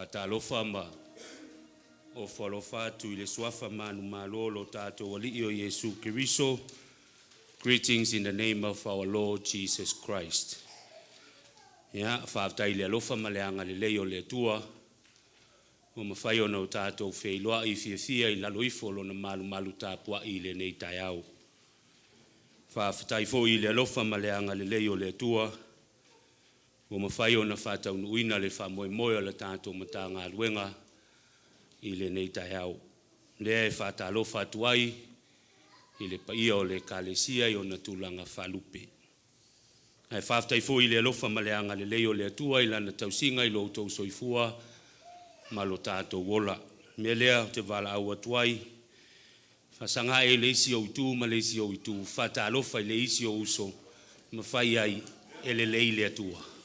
Faatalofa ma ofo alofa atu i le suafa manumalo o lo tatou Alii o Iesu Keriso. Greetings in the name of our Lord Jesus Christ. Ia, faafetai i le alofa ma le agalelei o le Atua ua mafai ona o tatou feiloai fiafia i lalo ifo o lona malumalu tapuai i lenei taeao. Faafetai foi i le alofa ma le agalelei o le Atua ua mafai ona faataunuuina le faamoemoe o le tatou Matagaluega i lenei taeao. Lea e faatalofa atu ai i le paia o le Ekalesia i ona tulaga faalupe. Ae faafetai foi i le alofa ma le agalelei o le Atua i Lana tausiga i lo outou soifua ma lo tatou ola. O le mea lea ou te valaau atu ai, faasaga ē i le isi ou itu ma le isi ou itu, faatalofa i le isi ou uso ma fai ai, e lelei le Atua.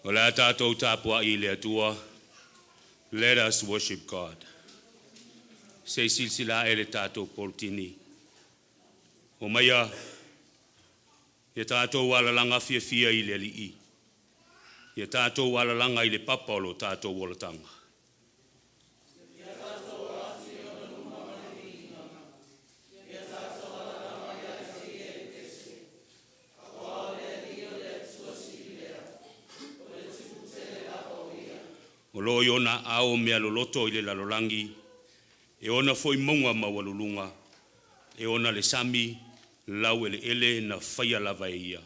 O le a tatou tapuai i le Atua. Let us worship God. Se i silasila ae le tatou politini. Omaia, ia tatou alalaga fiafia i le Alii. Ia tatou alalaga i le papa o lo tatou olataga. O lo o i ona aao mea loloto i le lalolagi, e ona foi mauga maualuluga, e ona le sami, laueleele na faia lava e ia.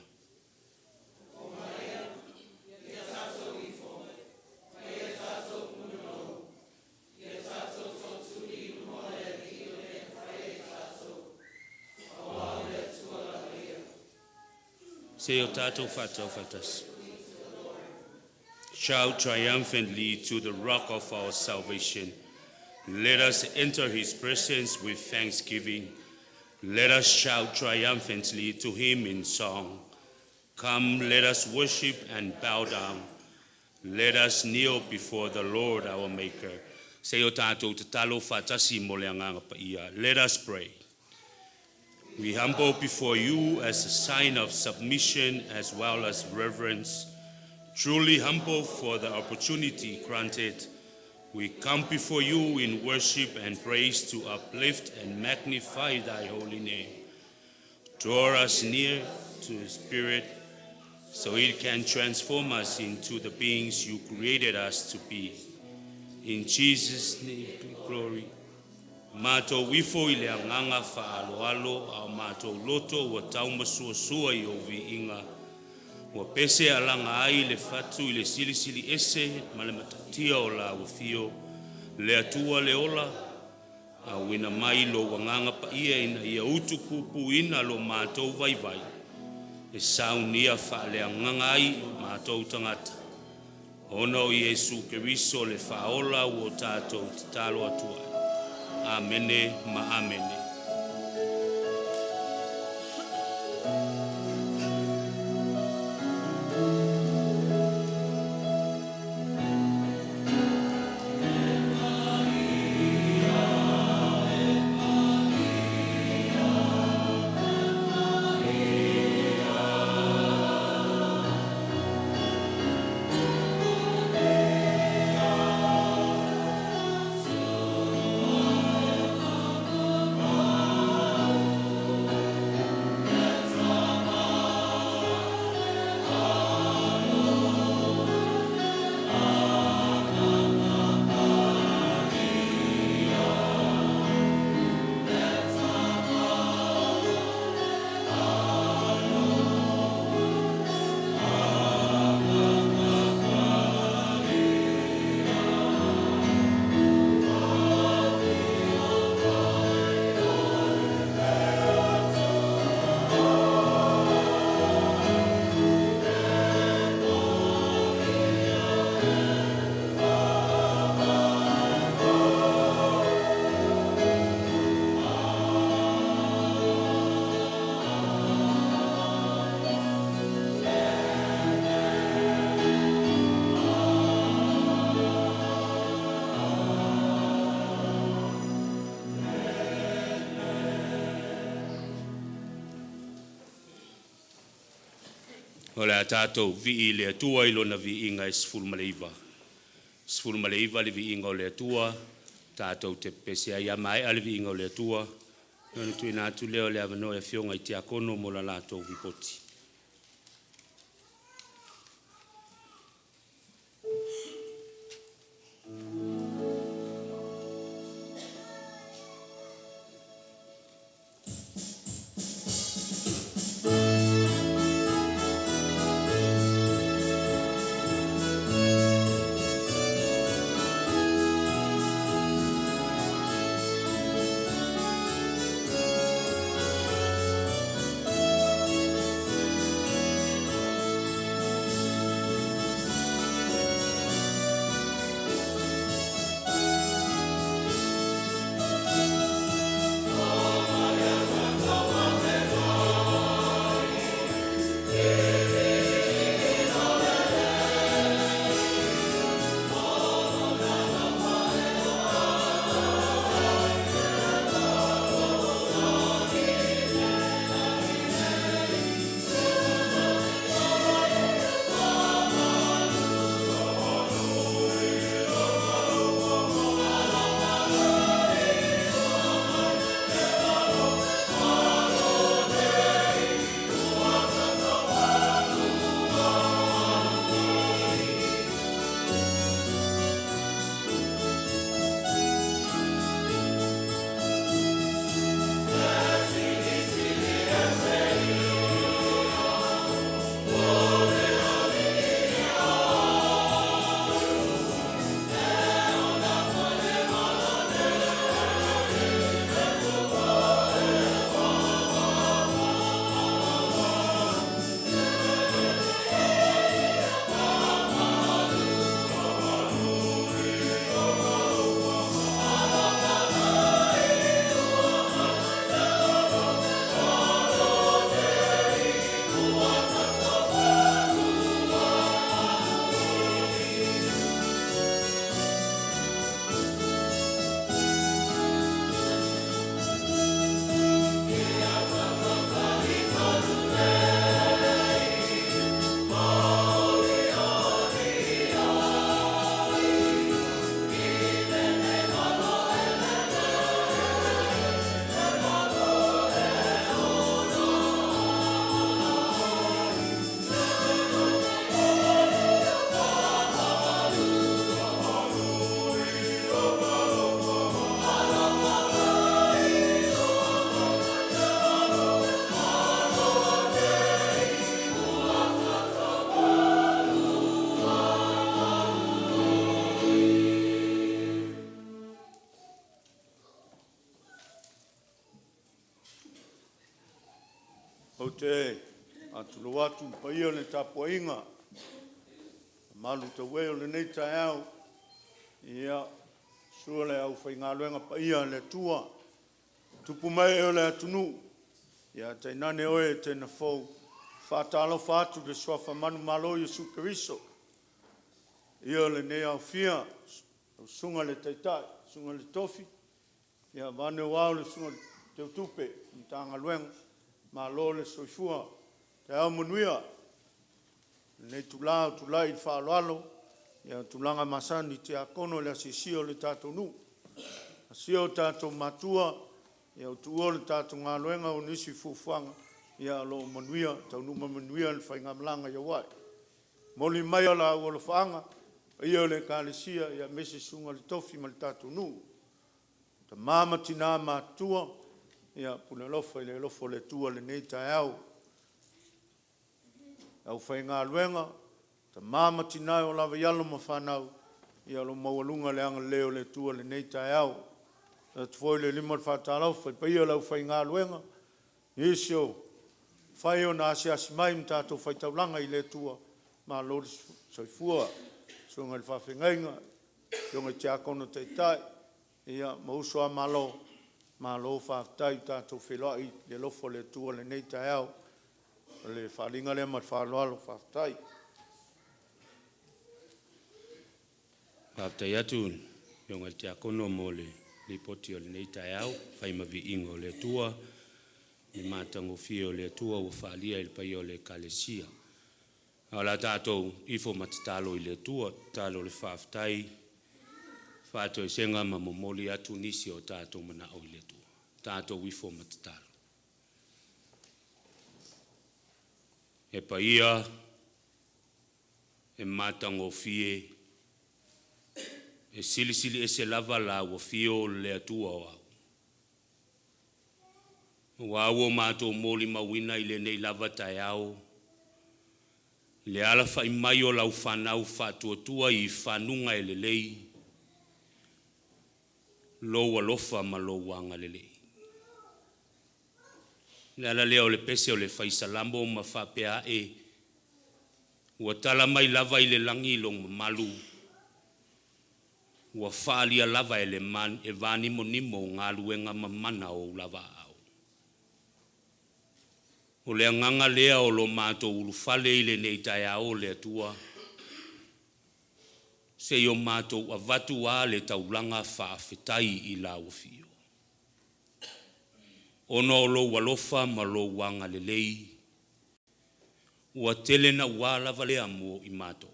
Se i o tatou faatau faatasi. Shout triumphantly to the rock of our salvation. Let us enter his presence with thanksgiving. Let us shout triumphantly to him in song. Come, let us worship and bow down. Let us kneel before the Lord our Maker. Se i o tatou tatalo faatasi mo le agaga paia. Let us pray. We humble before you as a sign of submission as well as reverence, truly humble for the opportunity granted. We come before you in worship and praise to uplift and magnify thy holy name. Draw us near to the Spirit so it can transform us into the beings you created us to be. In Jesus' name, be glory. Matou ifo i le agaga faaaloalo a o matou loto ua taumasuasua i ou viiga. Ua pese alaga ai le fatu i le silisili ese ma le matautia o lau afio. Le Atua le ola, auina mai lou agaga paia ina ia utupupuina lo matou vaivai, e saunia faaleagaga ai o matou tagata. Ona o Iesu Keriso le faaola ua o tatou tatalo atu ai. Amene ma amene. O le a tatou vii i le Atua i lona viiga e 19. 19 le viiga o le Atua, tatou te pepese ai a maea le viiga o le Atua, ona tuuina atu lea o le avanoa i afioga i tiakono mo la latou lipoti. Ou te faatulou atu i le paia o le tapuaiga malu tauea o lenei taeao. Ia, susu le aufaigaluega paia a le Atua, tupu ma ee o le atunuu, ia tainane oe e te nafou. E faatalofa atu i le suafa manumalo o Iesu Keriso i le paia o lenei aofia, lau Susuga i le Taitai, susuga i le Tofi, ia vaeane ua ao le Susuga i le Teutupe o le Matagaluega, malo le soifua. Taeao manuia. I lenei itula ou te tulai i le faaaloalo i tulaga masani tiakono i le asiasia o le tatou nuu, asia o tatou matua, ua tuua le tatou galuega ona o nisi o fuafuaga, ia o lo o manuia, taunuu ma le manuia le faigamalaga i Hawaii. Momoli mai o lau alofaaga i le paia o le Ekalesia aemaise susuga i le tofi ma le tatou nuu, tama ma tina matutua, ia pule alofa i le alofa o le Atua i lenei taeao. Le aufaigaluega, tama ma tina e oo lava i alo ma fanau, ia o lo o maualuga le agalelei o le Atua i lenei taeao. E avatu foi le lima o le faatalofa i le paia o le aufaigaluega, nisi ua mafai ona asiasi mai ma tatou faitaulaga i le Atua, malo le soifua. Susuga i le faafeagaiga, afioga i Tiakono Taitai, ia ma uso a Malo, malo faafetai. Ua tatou feiloai i le alofa o le Atua i lenei taeao. O le faaaliga lea ma le faaaloalo. Faafetai. Faafetai atu i le afioga i le Tiakono mo le lipoti o lenei taeao e fai ma viiga o le Atua i le matagofie o le Atua ua faaalia i le paia o le Ekalesia. A o le a tatou ifo ma tatalo i le Atua, tatalo o le faafetai, faatoesega ma momoli atu nisi o tatou manao i le Atua. Tatou ifo ma tatalo. E paia, e matagofie, e silisili ese lava lau afio le Atua o Au. Aua ua matou molimauina i lenei lava taeao le alafai mai o lau fanau faatuatua i fanuga e lelei, lou alofa ma lou agalelei. O le ala lea o le pese o le fai Salamo ma faapea a'e, ua tala mai lava i le lagi lou mamalu, ua faalia lava e le e vanimonimo galuega mamana o ou lava aao. O le agaga lea o lo matou ulufale i lenei taeao le Atua, se i o matou avatu a le taulaga faafetai i lau afio, ona o lou alofa ma lou agalelei ua tele naua lava lea mo i matou.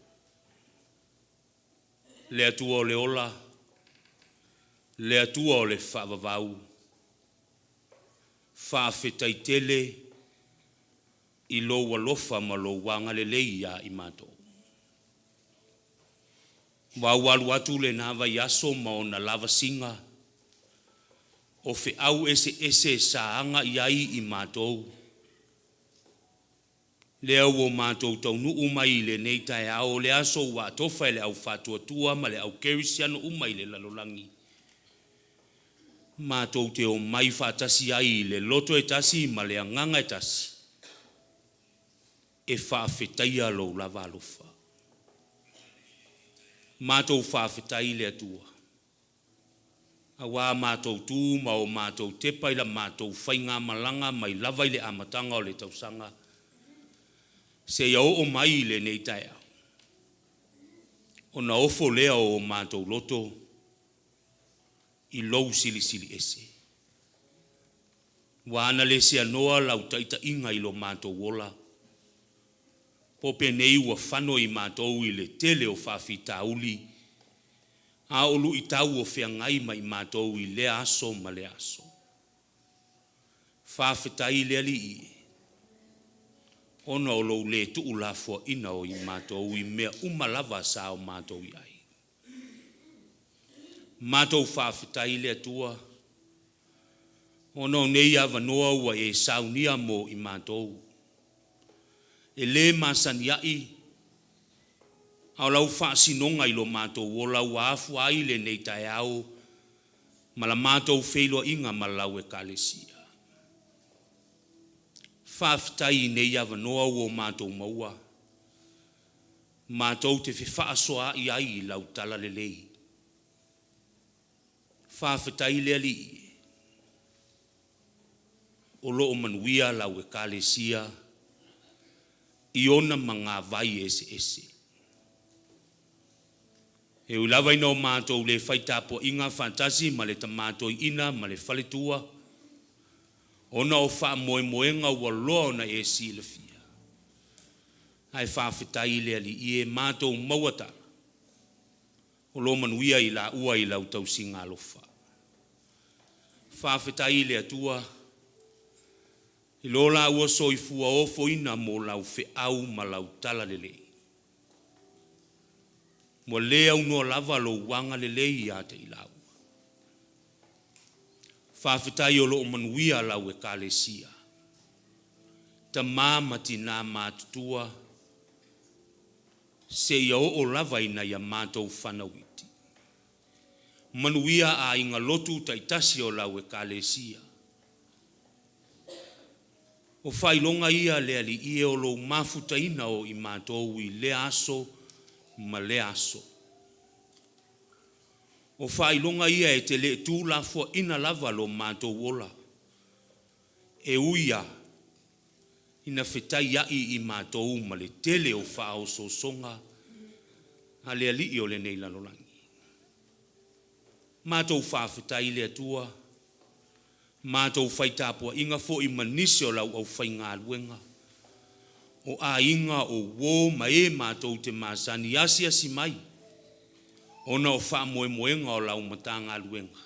Le Atua o le ola, le Atua o le faavavau, faafetai tele i lou alofa ma lou agalelei ia i matou. Ua ua alu atu lena vaiaso ma ona lavasiga o feau eseese sa aga i ai i matou, lea ua matou taunuu mai i lenei taeao, o le aso ua atofa e le au faatuatua ma le au kerisiano uma i le lalolagi, matou te omai faatasi ai i le loto e tasi ma le agaga e tasi e faafetaia lou lava alofa. Matou faafetai i le Atua, aua matou tu ma o matou tepa i la matou faigamalaga mai lava i le amataga o le tausaga seia oo mai i lenei taeao, ona ofo lea o o matou loto i lou silisili ese. Ua ana le seanoa lau taitaiga i lo matou ola, po o penei ua fano i matou i le tele o faafitauli, a o luitau o feagai ma i matou i lea aso ma lea aso. Faafetai i le Alii ona o lou le tuulafoaiina o i matou i mea uma lava sa o matou i ai. Matou faafetai i le Atua ona o nei avanoa ua e saunia mo i matou, e le masani ai, a o lau faasinoga i lo matou ola ua afua ai lenei taeao ma la matou feiloaiga ma lau Ekalesia. Faafetai i nei avanoa ua o matou maua, matou te fefaasoaa'i ai i lau talalelei. Faafetai i le Alii o lo o manuia lau Ekalesia i ona magavai eseese. E ui lava ina o matou le fai tapuaiga faatasi ma le tama toeaina ma le faletua ona o faamoemoega ua loa ona e silafia, ae faafetai i le Alii e matou maua tala o lo o manuia i laua i lau tausiga alofa. Faafetai i le Atua i lo laua soifua ofoina mo lau feau ma lau talalelei. Ua le aunoa lava lou agalelei ia te i laua. Faafetai o lo o manuia lau Ekalesia, tama ma tina matutua seia oo lava ina ia matou fanau iti. Manuia aiga lotu taitasi o lau Ekalesia. O faailoga ia le Alii e o lou mafutaina o i matou i lea aso ma lea aso. O faailoga ia e te le tuulafoaiina lava lo matou ola, e ui lava ina fetaiai i matou ma le tele o faaosoosoga a le alii o lenei lalolagi. Matou faafetai i le Atua, matou fai tapuaiga foi ma nisi o lau aufaigaluega. O aiga, o uō ma e matou te masani asiasi mai ona o faamoemoega o lau Matagaluega.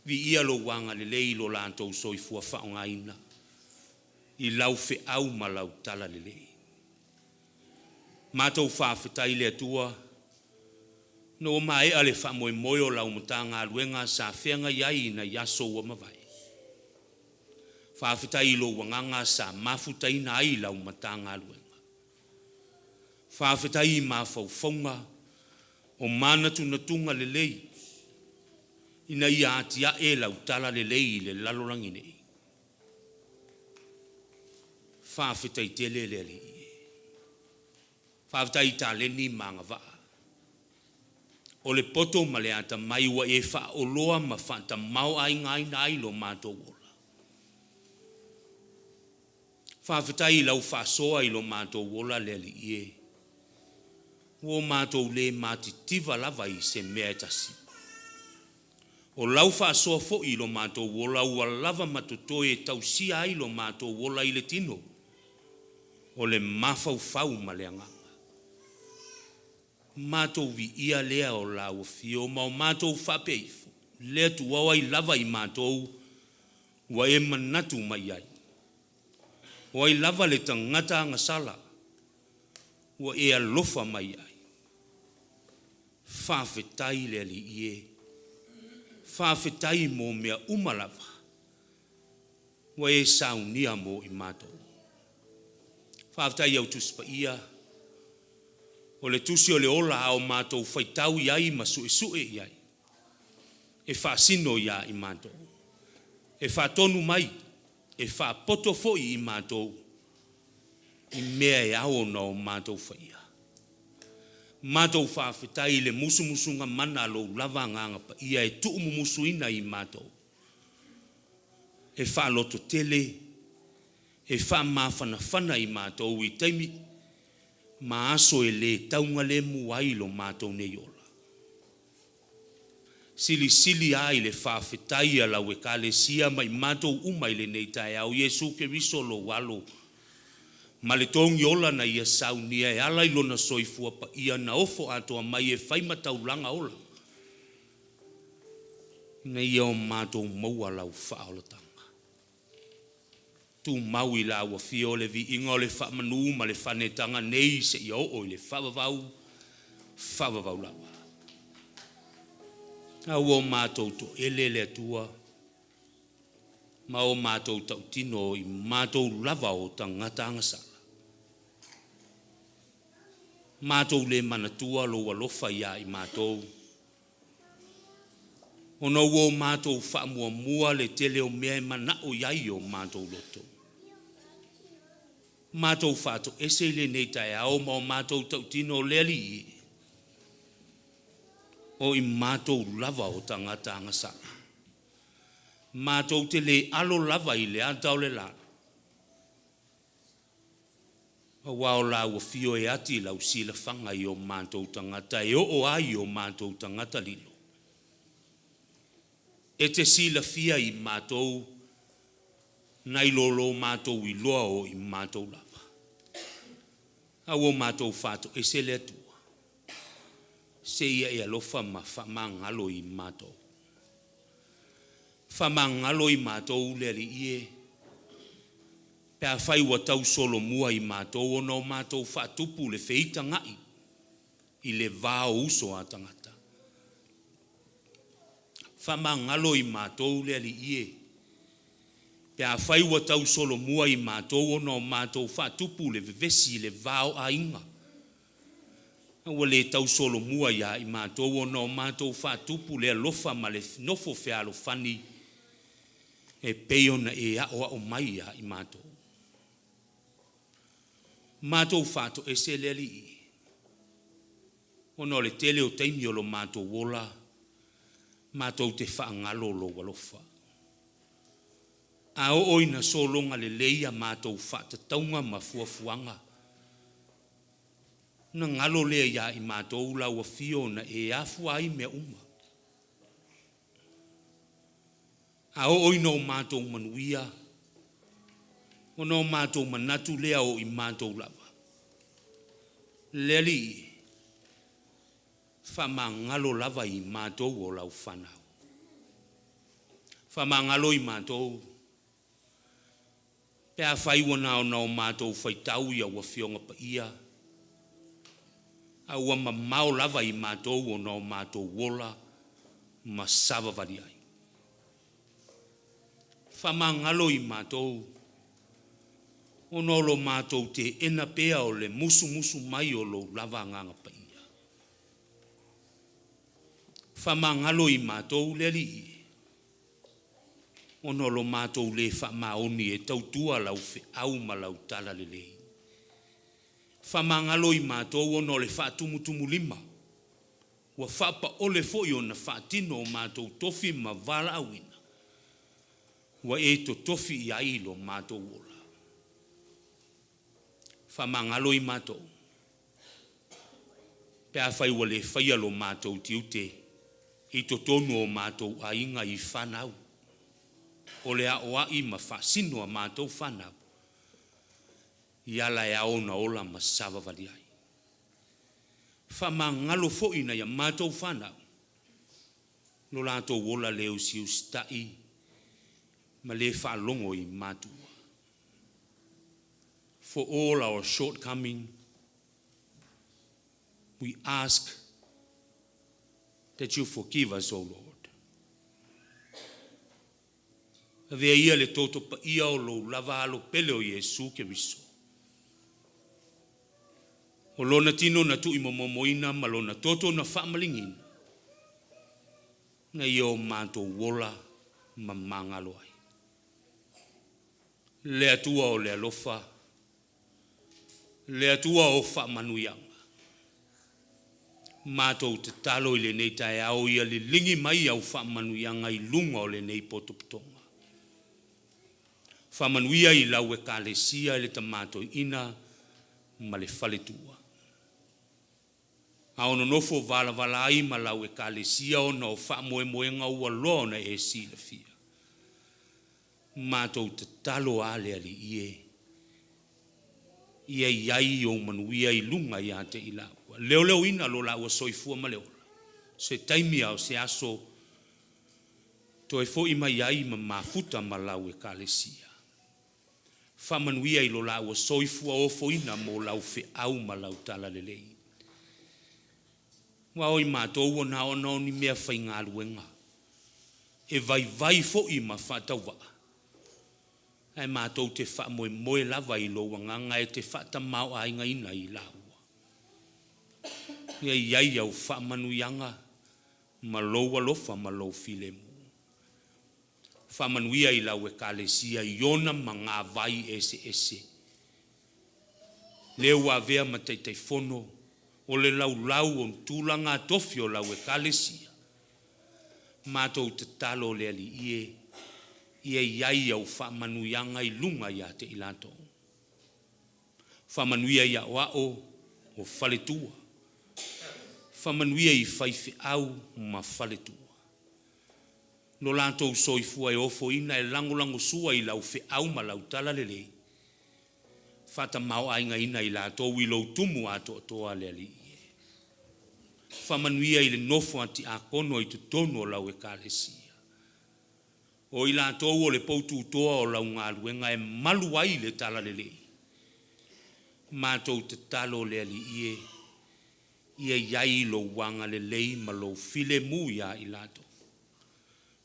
Viia lou agalelei i lo latou soifua faaaogaina i lau feau ma lau talalelei. Matou faafetai i le Atua ina ua maea le faamoemoe o lau Matagaluega sa feagai ai i nai aso ua mavae. Faafetai i lou agaga sa mafutaina ai lau Matagaluega. Faafetai i mafaufauga o manatunatuga lelei ina ia atiae lau talalelei i le lalolagi nei. Faafetai tele le Alii. Faafetai i taleni ma agavaa o le poto ma le atamai ua e faaoloa ma faatamaoaigaina ai lo matou ola. Faafetai i lau faasoa i lo matou ola le Alii e. Ua o matou le matitiva lava i se mea e tasi. O lau faasoa foi i lo matou ola ua lava ma totoe e tausia ai lo matou ola i le tino, o le mafaufau ma le agaga. Matou viia lea o lau afio ma o matou faapea ifo, le Atua o ai lava i matou ua e manatu mai ai. O ai lava le tagata agasala ua e alofa mai ai. Faafetai le Alii e. Faafetai mo mea uma lava ua e saunia mo i matou. Faafetai i au Tusi Paia, o le tusi o le ola a o matou faitau i ai ma suesue i ai, e faasino iā i matou, e faatonu mai, e faapoto foi i matou i mea e ao ona o matou faia. Matou faafetai i le musumusuga mana a lou lava Agaga Paia e tuumumusuina i matou, e faalototele, e faamafanafana i matou i taimi ma aso e le taugalemu ai lo matou nei ola. Silisili lava i le faafetai a lau Ekalesia ma i matou uma i lenei taeao, Iesu Keriso lou Alo ma le togi ola na ia saunia e ala i lona soifua paia na ofo atoa mai e fai ma taulaga ola ina ia o matou maua lau faaolataga. Tumau i lau Afio le viiga o le faamanu ma le faanetaga nei seia oo i le faavavau, faavavau lava. A ua o matou toele le Atua ma o matou tautino i matou lava o tagata agasala. Matou le manatua lou alofa iā i matou, ona ua o matou faamuamua le tele o mea e manao i ai o matou loto. Matou faatoese i lenei taeao ma o matou tautino o le Alii, o i matou lava o tagata agasala. Matou te le alo lava i le ata o le lalo, aua o lau afio e ati lau silafaga i o matou tagata e oo ai i o matou tagata lilo. E te silafia i matou nai lo lo matou iloa o i matou lava. A ua matou faatoese le Atua, se ia e alofa ma faamagalo i matou. Faamagalo i matou le Alii e, pe afai ua tausolomua i matou ona o matou faatupu le feitaga'i i le va o uso a tagata. Faamagalo i matou le Alii e, pe afai ua tausolomua i matou ona o matou faatupu le vevesi i le va o aiga. A ua le tausolomua iā i matou ona o matou faatupu le alofa ma le nofo fealofani e pei ona e aoao mai iā i matou. Matou faatoese le Alii, ona o le tele o taimi o lo matou ola, matou te faagalo lou alofa. A oo ina sologa lelei a matou faatatauga ma fuafuaga, ona galo lea iā i matou lau afio na e afua ai mea uma. A oo ina o matou manuia, Ona o matou manatu lea o i matou lava. Le Alii, faamagalo lava i matou o lau fanau. Faamagalo i matou pe afai ua na ona o matou faitau i au Afioga Paia, a ua mamao lava i matou ona o matou ola ma savavali ai. Faamagalo i matou ona o lo matou teena pea o le musumusu mai o lou lava Agaga Paia. Faamagalo i matou le Alii ona o lo matou le faamaoni e tautua lau feau ma lau talalelei. Faamagalo i matou ona o le faatumutumulima ua faapaole foi ona faatino o matou tofi ma valaauina ua e totofi i ai lo matou ola. Faamagalo i matou pe afai ua le faia lo matou tiute i totonu o matou aiga i fanau, o le aoai ma faasino a matou fanau i ala e ao ona ola ma savavali ai. Faamagalo foi nai a matou fanau lo latou ola le usiusita'i ma le faalogo i matua. For all our shortcoming, we ask that you forgive us, O Lord. Avea ia le toto paia o lou lava alo pele o Iesu Keriso. O lona tino na tuuimomomoina ma lona toto na faamaligi na ia o matou ola ma magalo ai. Le Atua o le alofa, le Atua o faamanuiaga, matou tatalo i lenei taeao ia liligi mai au faamanuiaga i luga o lenei potopotoga. Faamanuia i lau Ekalesia i le tama toeaina ma le faletua. A o nonofo valavala ai ma lau Ekalesia ona o faamoemoega ua loa ona e silafia. Matou tatalo a le Alii e, ia i ai ou manuia i luga ia te i laua. Leoleoina lo laua soifua ma le ola, se taimi a o se aso, toe foi mai ai ma mafuta ma lau Ekalesia. Faamanuia i lo laua soifua ofoina mo lau feau ma lau talalelei. Aua o i matou ua na ona o ni mea faigaluega, e vaivai foi ma faatauvaa, ae matou te faamoemoe lava i lou agaga e te faatamaoaigaina i laua. Ia i ai au faamanuiaga ma lou alofa ma lou filemu. Faamanuia i lau Ekalesia i ona magavai eseese. Lea ua avea ma Taitaifono o le laulau o tulaga tofi o lau Ekalesia, matou tatalo le Alii e, ia i ai au faamanuiaga i luga ia te i latou. Faamanuia i aoao o faletua, faamanuia i faifeau ma faletua. Lo latou soifua e ofoina e lagolagosua i lau feau ma lau talalelei, faatamaoaigaina i latou i lou tumu atoatoa le Alii e. Faamanuia i le nofo a tiakono i totonu o lau Ekalesia. O i latou o le poututoa o lau galuega e malu ai le talalelei, matou tatalo le Alii e, ia i ai lou agalelei ma lou filemu ia i latou,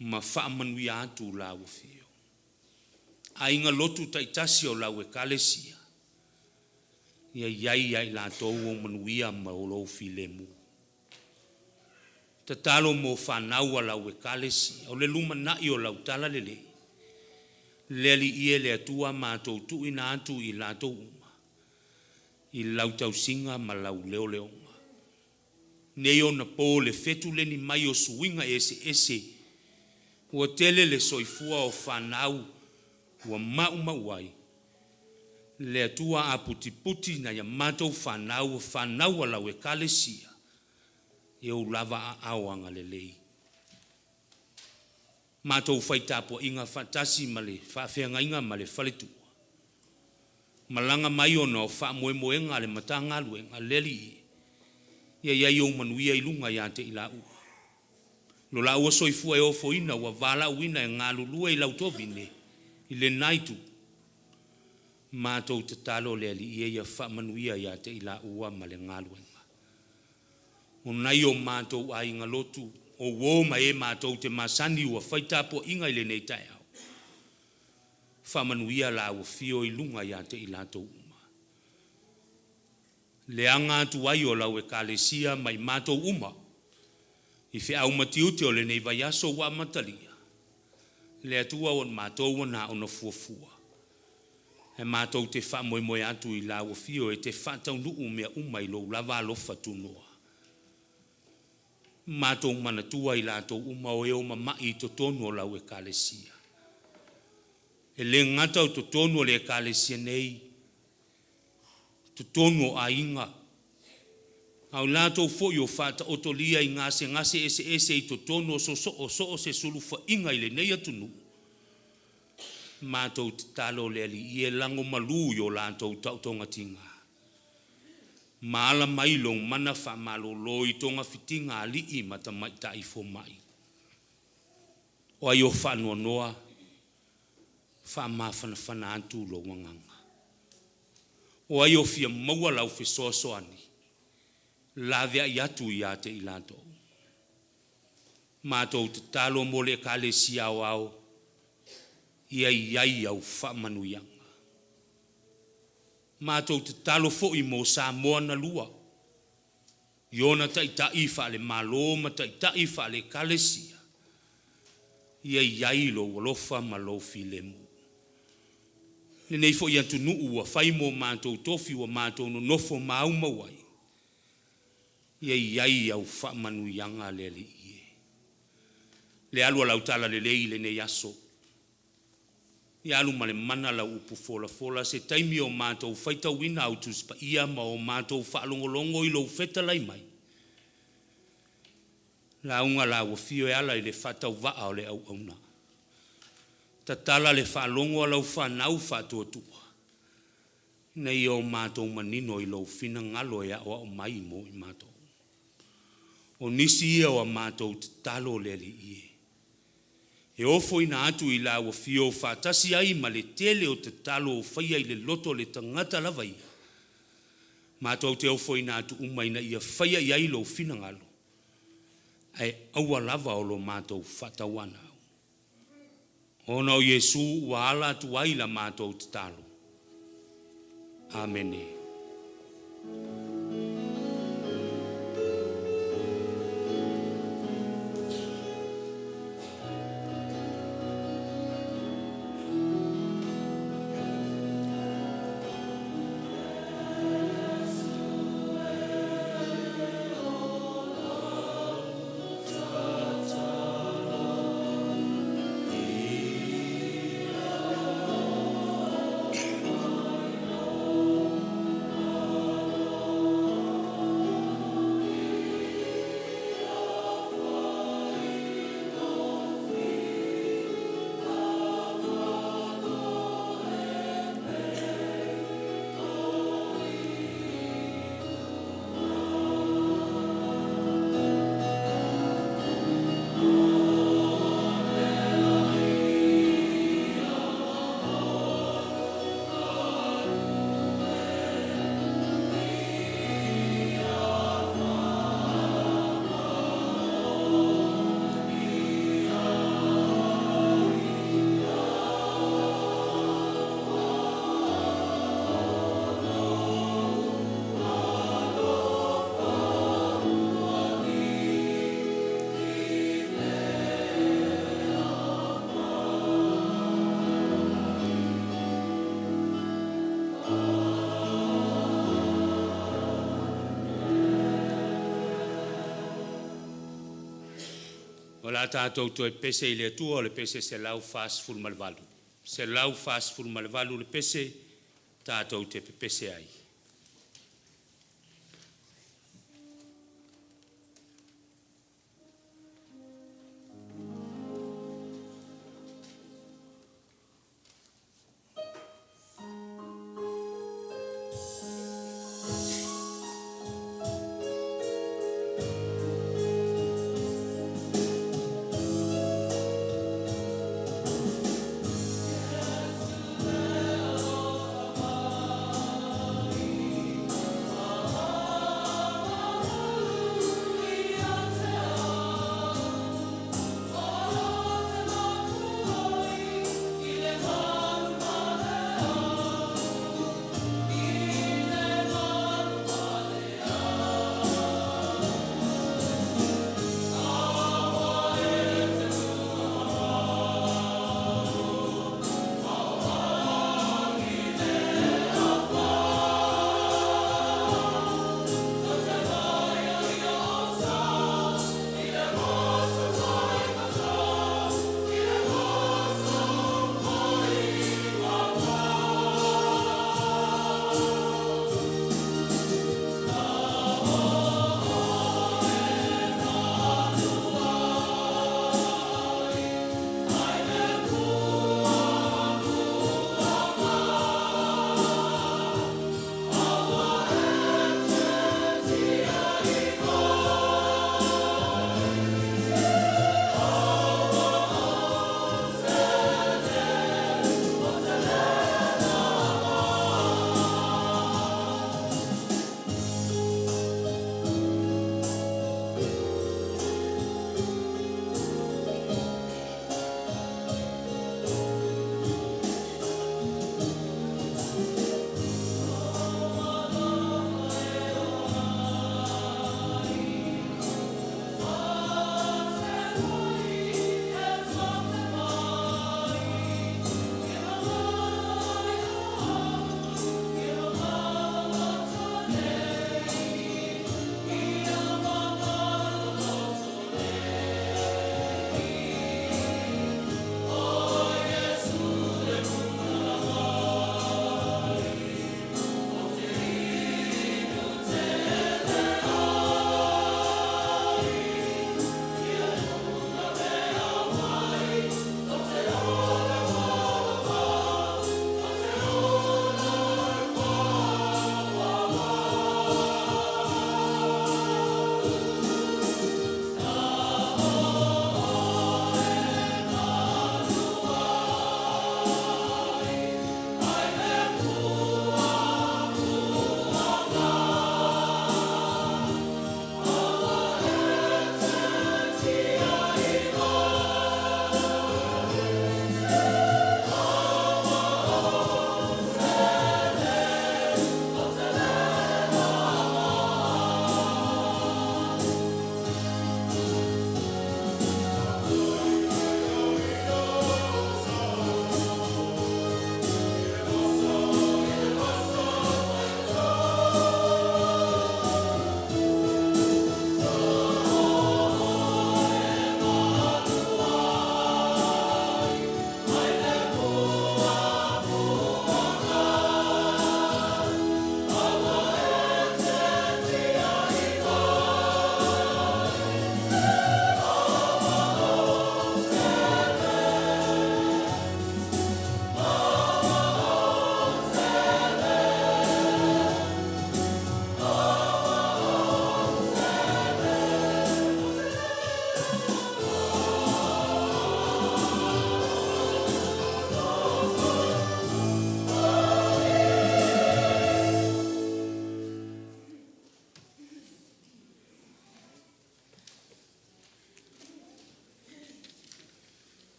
ma faamanuia atu lau afio. Aiga lotu taitasi o lau Ekalesia, ia i ai ia i latou o manuia ma o lou filemu. Tatalo mo fanau a lau Ekalesia, o le lumanai o lau talalelei, le Alii e le Atua matou tuuina atu i latou uma, i lau tausiga ma lau leoleoga. Nei ona po le fetuleni mai o suiga eseese, ua tele le soifua o fanau ua maumau ai, le Atua a putiputi nai a matou fanau o fanau a lau Ekalesia, e ou lava aao agalelei. Matou fai tapuaiga faatasi ma le faafeagaiga ma le faletua. Malaga mai ona o faamoemoega a le Matagaluega, le Alii, ia i ai ou manuia i luga ia te i laua. Lo laua soifua e ofoina ua valaauina e galulue i lau tovine i lena itu, matou tatalo le Alii e ia faamanuia ia te i laua ma le galuega. O nai o matou aiga lotu, o uo ma e matou te masani ua fai tapuaiga i lenei taeao, faamanuia lau afio i luga ia te i latou uma. Le aga atu ai o lau Ekalesia ma i matou uma i feau ma tiute o lenei vaiaso ua amatalia, le Atua ua matou ua na ona fuafua, ae matou te faamoemoe atu i lau afio e te faataunuu mea uma i lou lava alofa tunoa. Matou manatua i latou uma o e o mama'i i totonu o lau Ekalesia. E le gata o totonu o le Ekalesia nei, totonu o aiga, a o latou foi o faataotolia i gasegase eseese i totonu o so o se sulufaiga i lenei atunuu, matou tatalo le Alii e lagomalu i o latou taotoga tiga, ma ala mai lou mana faamalolo i togafitiga a alii ma tamaitai fomai. O ai o faanoanoa, faamafanafana atu lou agaga. O ai o fia maua lau fesoasoani, laveai atu ia te i latou. Matou tatalo mo le Ekalesia Aoao, ia i ai au faamanuiaga. Matou tatalo foi mo Samoa na lua, i ona taitai faale-Malo ma taitai faale-Ekalesia, ia i ai lou alofa ma lou filemu. Lenei foi atunuu ua fai mo matou tofi ua matou nonofo ma aumau ai, ia i ai au faamanuiaga le Alii e. Le alu a lau talalelei i lenei aso, ia alu ma le mana lau upu folafola se taimi o matou faitauina au Tusi Paia ma o matou faalogologo i lou fetalai mai, lauga lau afio e ala i le faatauvaa o le auauna. Tatala le faalogo a lau fanau faatuatua, ina ia o matou manino i lou finagalo e aoao mai mo i matou. O nisi ia o a matou tatalo le Alii e, e ofoina atu i lau Afio faatasi ai ma le tele o tatalo o faia i le loto o le tagata lava ia, matou te ofoina atu uma ina ia faia i ai lou finagalo, ae aua lava o lo matou faatauanau. Ona o Iesu ua ala atu ai la matou tatalo. Amene. O le a tatou toe pese i le Atua o le pese 148, 148 le pese tatou te pepese ai.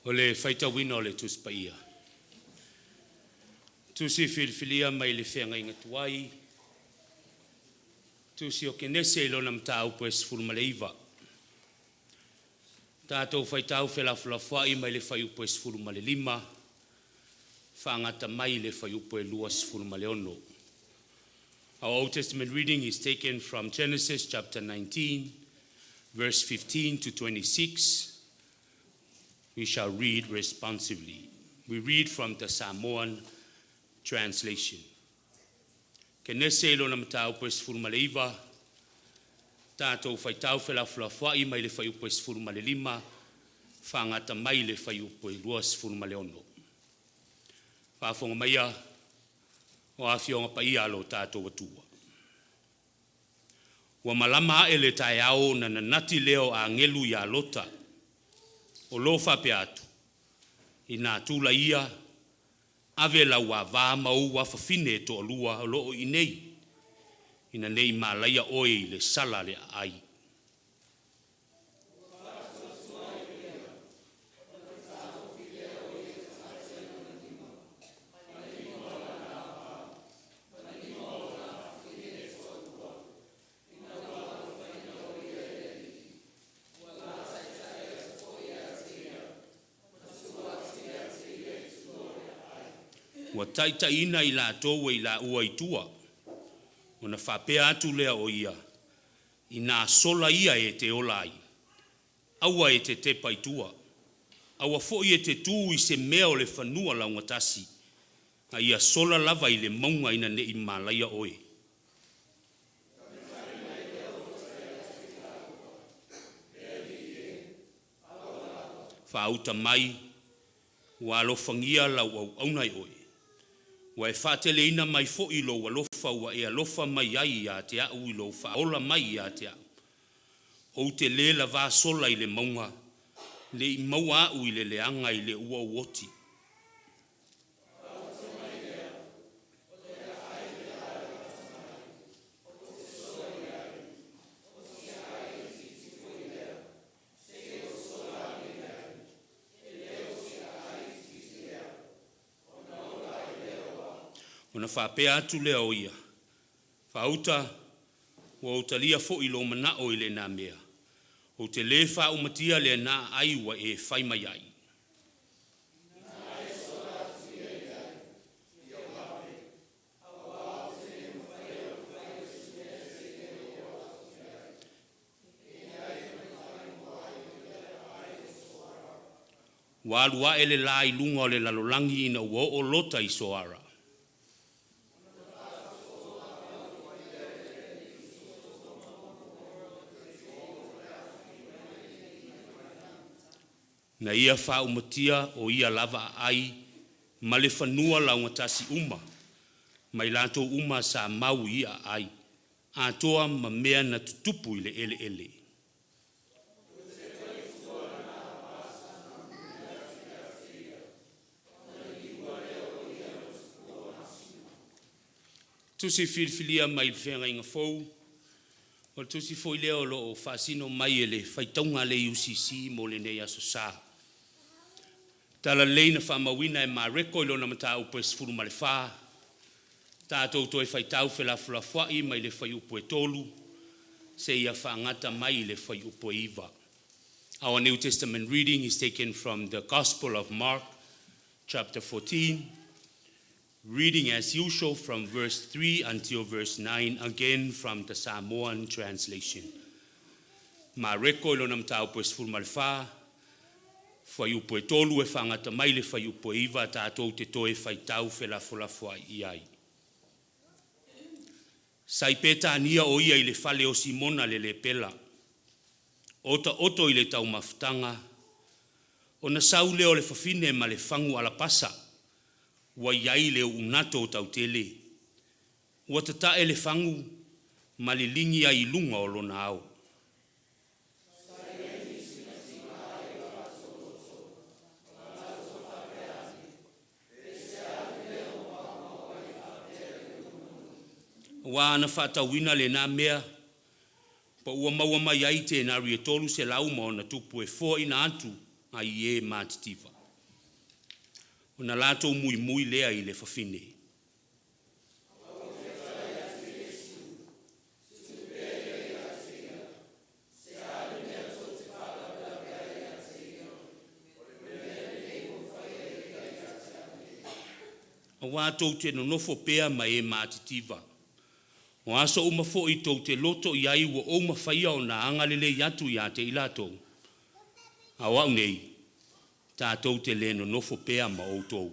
O le faitauina o le Tusi Paia. Tusi filifilia mai le feagaiga tuai, Tusi o Kenese i lona mataupu e 19. Tatou faitau felafolafoai mai le fuaiupu e 15 faagata mai le fuaiupu e 26. Our Old Testament reading is taken from Genesis chapter 19, verse 15 to 26. We shall read responsively. We read from the Samoan translation. Kenese i lona mataupu e 19, tatou faitau felafolafoai mai le fuaiupu e 15 faagata mai le fuaiupu e 26. Faafofoga maia o afioga paia a lo tatou Atua. Ua malama ae le taeao ona nanati lea o agelu ia Lota, o lo faapea atu, ina tula ia, ave lau avā ma ou afafine e toalua o lo o i inei, ina ne i malaia oe i le sala le aai. Ua taitaiina i latou e i laua i tua, ona faapea atu lea o ia, ina sola ia e te ola ai, aua e te tepa i tua, aua foi e te tu i se mea o le fanua laugatasi, a ia sola lava i le mauga ina ne i malaia oe. Faauta mai, ua alofagia lau auauna e oe. Ua e faateleina mai foi lou alofa ua e alofa mai ai ia te au i lou faaola mai ia te au. Ou te le lavā sola i le mauga, ne i maua au i le leaga i le ua ou oti. Ona faapea atu lea o ia, faauta ua ou talia foi lou manao i lena mea, ou te le faaumatia lena aai ua e fai mai ai. Ua alu ae le la i luga o le lalolagi ina ua oo Lota i Soara. Na ia faaumatia o ia lava aai ma le fanua laugatasi uma, ma i latou uma sa mau i ia aai, atoa ma mea na tutupu i le eleele. Tusi filifilia mai le Feagaiga Fou, o le tusi foi lea o lo o faasino mai e le faitauga a le UCC mo lenei aso sa. Talalelei na faamauina e Mareko i lona mataupu e 14, tatou toe faitau felafolafoai mai le fuaiupu e 3 seia faagata mai le fuaiupu e 9. Our New Testament reading is taken from the Gospel of Mark, chapter 14, reading as usual from verse 3 until verse 9, again from the Samoan translation. Mareko i lona mataupu e 14, fuaiupu e 3 e faagata mai le fuaiupu e 9 tatou te toe faitau felafolafoai i ai. Sa i Petania o ia i le fale o Simona le lepela, otaoto i le taumafataga, ona sau lea o le fafine ma le fagu alapasa, ua i ai le uunato tautele. Ua tatae le fagu ma liligi ai i luga o lona ao. Aua ana faatauina lena mea, pa ua maua mai ai tenari e 300 ma ona tupu e foaina atu ai i e matitiva. Ona latou muimui lea i le fafine. Auā tou te nonofo pea ma e matitiva. O aso uma foi tou te loto i ai ua ou mafaia ona agalelei atu ia te i latou, a o au nei, tatou te le nonofo pea ma outou.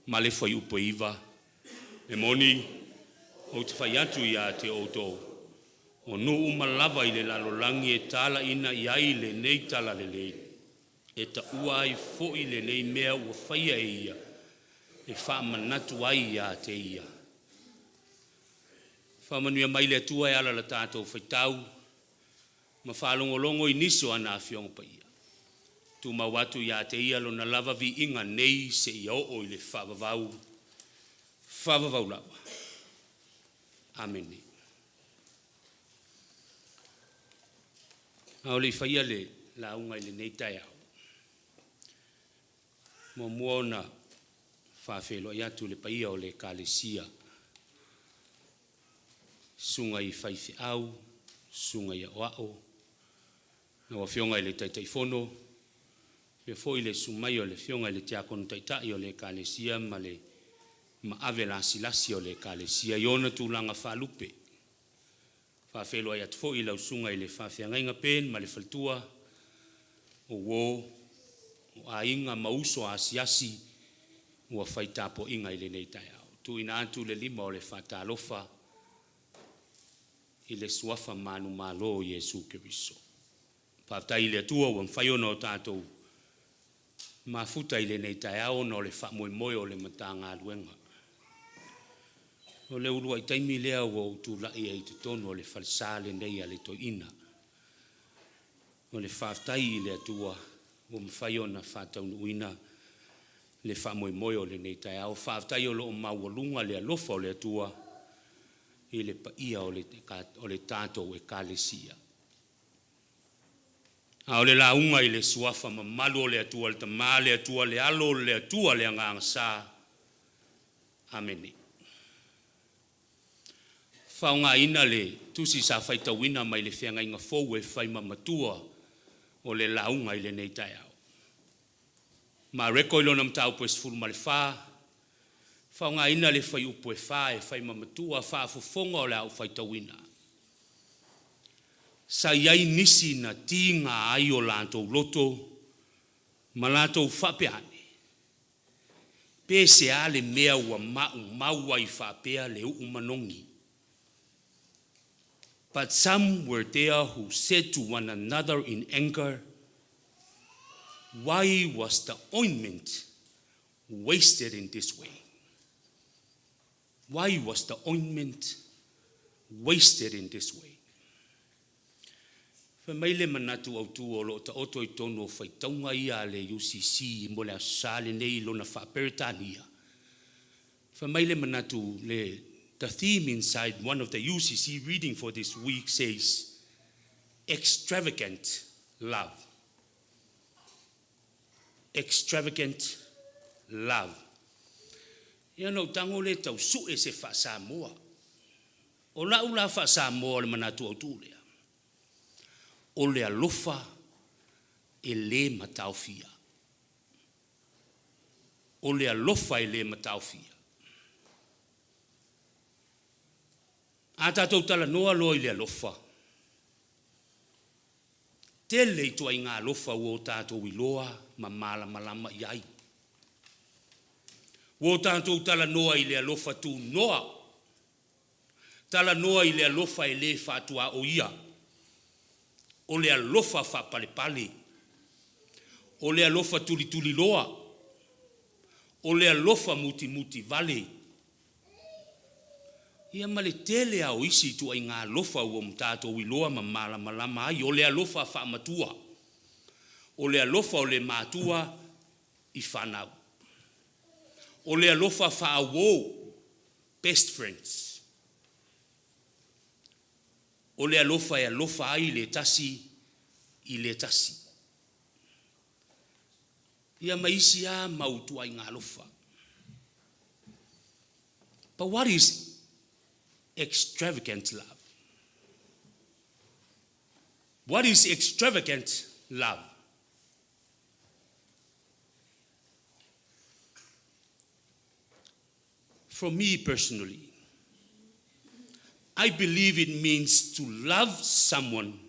Ma le fuaiupu e 9, e moni, ou te fai atu ia te outou, o nuu uma lava i le lalolagi e talaiina i ai lenei talalelei, e taua ai foi lenei mea ua faia e ia, e faamanatu ai ia te ia. Faamanuia mai le Atua e ala i la tatou faitau ma faalogologo i nisi o ana Afioaga Paia. Tumau atu ia te Ia Lona lava viiga nei seia oo i le faavavau, faavavau lava. Amene. A o le i faia le lauga i lenei taeao, muamua ona faafeiloai atu i le paia o le Ekalesia, susuga i faifeau, susuga i aoao, lau Afioga i le Taitaifono, faapea foi le susu mai o le Afioga i le Tiakono Taitai o le Ekalesia ma le maave lasilasi o le Ekalesia i ona tulaga faalupe. Faafeiloai atu foi i lau susuga i le faafeagaiga Ben ma le faletua, o uo, o aiga ma uso asiasi ua fai tapuaiga i lenei taeao. Tuuina atu le lima o le faatalofa i le suafa manumalo o Iesu Keriso. Faafetai i le Atua ua mafai ona o tatou mafuta i lenei taeao ona o le faamoemoe o le Matagaluega. O le uluai taimi lea ua ou tulai ai i totonu o le falesa lenei a le Toeaina. O le faafetai i le Atua ua mafai ona faataunuuina le faamoemoe o lenei taeao. Faafetai o lo o maualuga le alofa o le Atua i le paia o le tatou Ekalesia. A o le lauga i le suafa mamalu o le Atua le Tama, le Atua le Alo, le Atua le Agaga Sa. Amene. Faaaogaina le tusi sa faitauina mai le Feagaiga Fou e fai ma matua o le lauga i lenei taeao. Mareko i lona mataupu e 14, faaaogaina le fuaiupu e 4 e fai ma matua faafofoga o le a ou faitauina. Sa i ai nisi na tiga ai o latou loto ma latou faapea ane, pe se a le mea ua maumau ai faapea le uu manogi? But some were there who said to one another in anger, "Why was the ointment wasted in this way? Why was the ointment wasted in this way?" Fai mai le manatu autu o lo o taoto i totonu o faitauga ia a le UCC mo le Aso Sa lenei i lona faa-Peretania. Fai mai le manatu le the theme inside one of the UCC reading for this week says extravagant love. Extravagant love. Ia na ou tago lea tau sue se faa-Samoa. O lau la faa-Samoa o le manatu autu lea, o le alofa e le mataofia. O le alofa e le mataofia. A tatou talanoa loa i le alofa, tele ituaiga alofa ua o tatou iloa ma malamalama i ai. Ua o tatou talanoa i le alofa tunoa, talanoa i le alofa e le faatuaoia, o le alofa faapalepale, o le alofa tulituliloa, o le alofa mutimutivale. Ia ma le tele lava o isi ituaiga alofa ua tatou iloa ma malamalama ai, o le alofa faamatua, o le alofa o le matua i fanau, o le alofa faauo, best friends. O le alofa e alofa ai le tasi i le tasi. Ia ma isi lava mau ituaiga alofa. But what is extravagant love? What is extravagant love? For me personally, I believe it means to love someone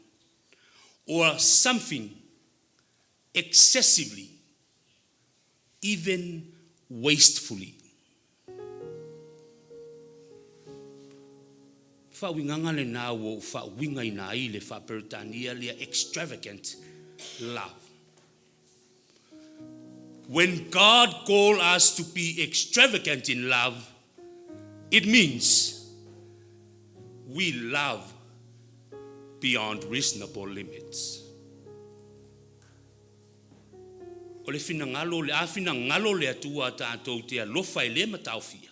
or something excessively, even wastefully. Faauigaga lena ua ou faauigaina ai le faa-Peretania lea extravagant love. When God called us to be extravagant in love, it means we love beyond reasonable limits. O le finagalo, a finagalo le Atua tatou te alofa e le mataofia,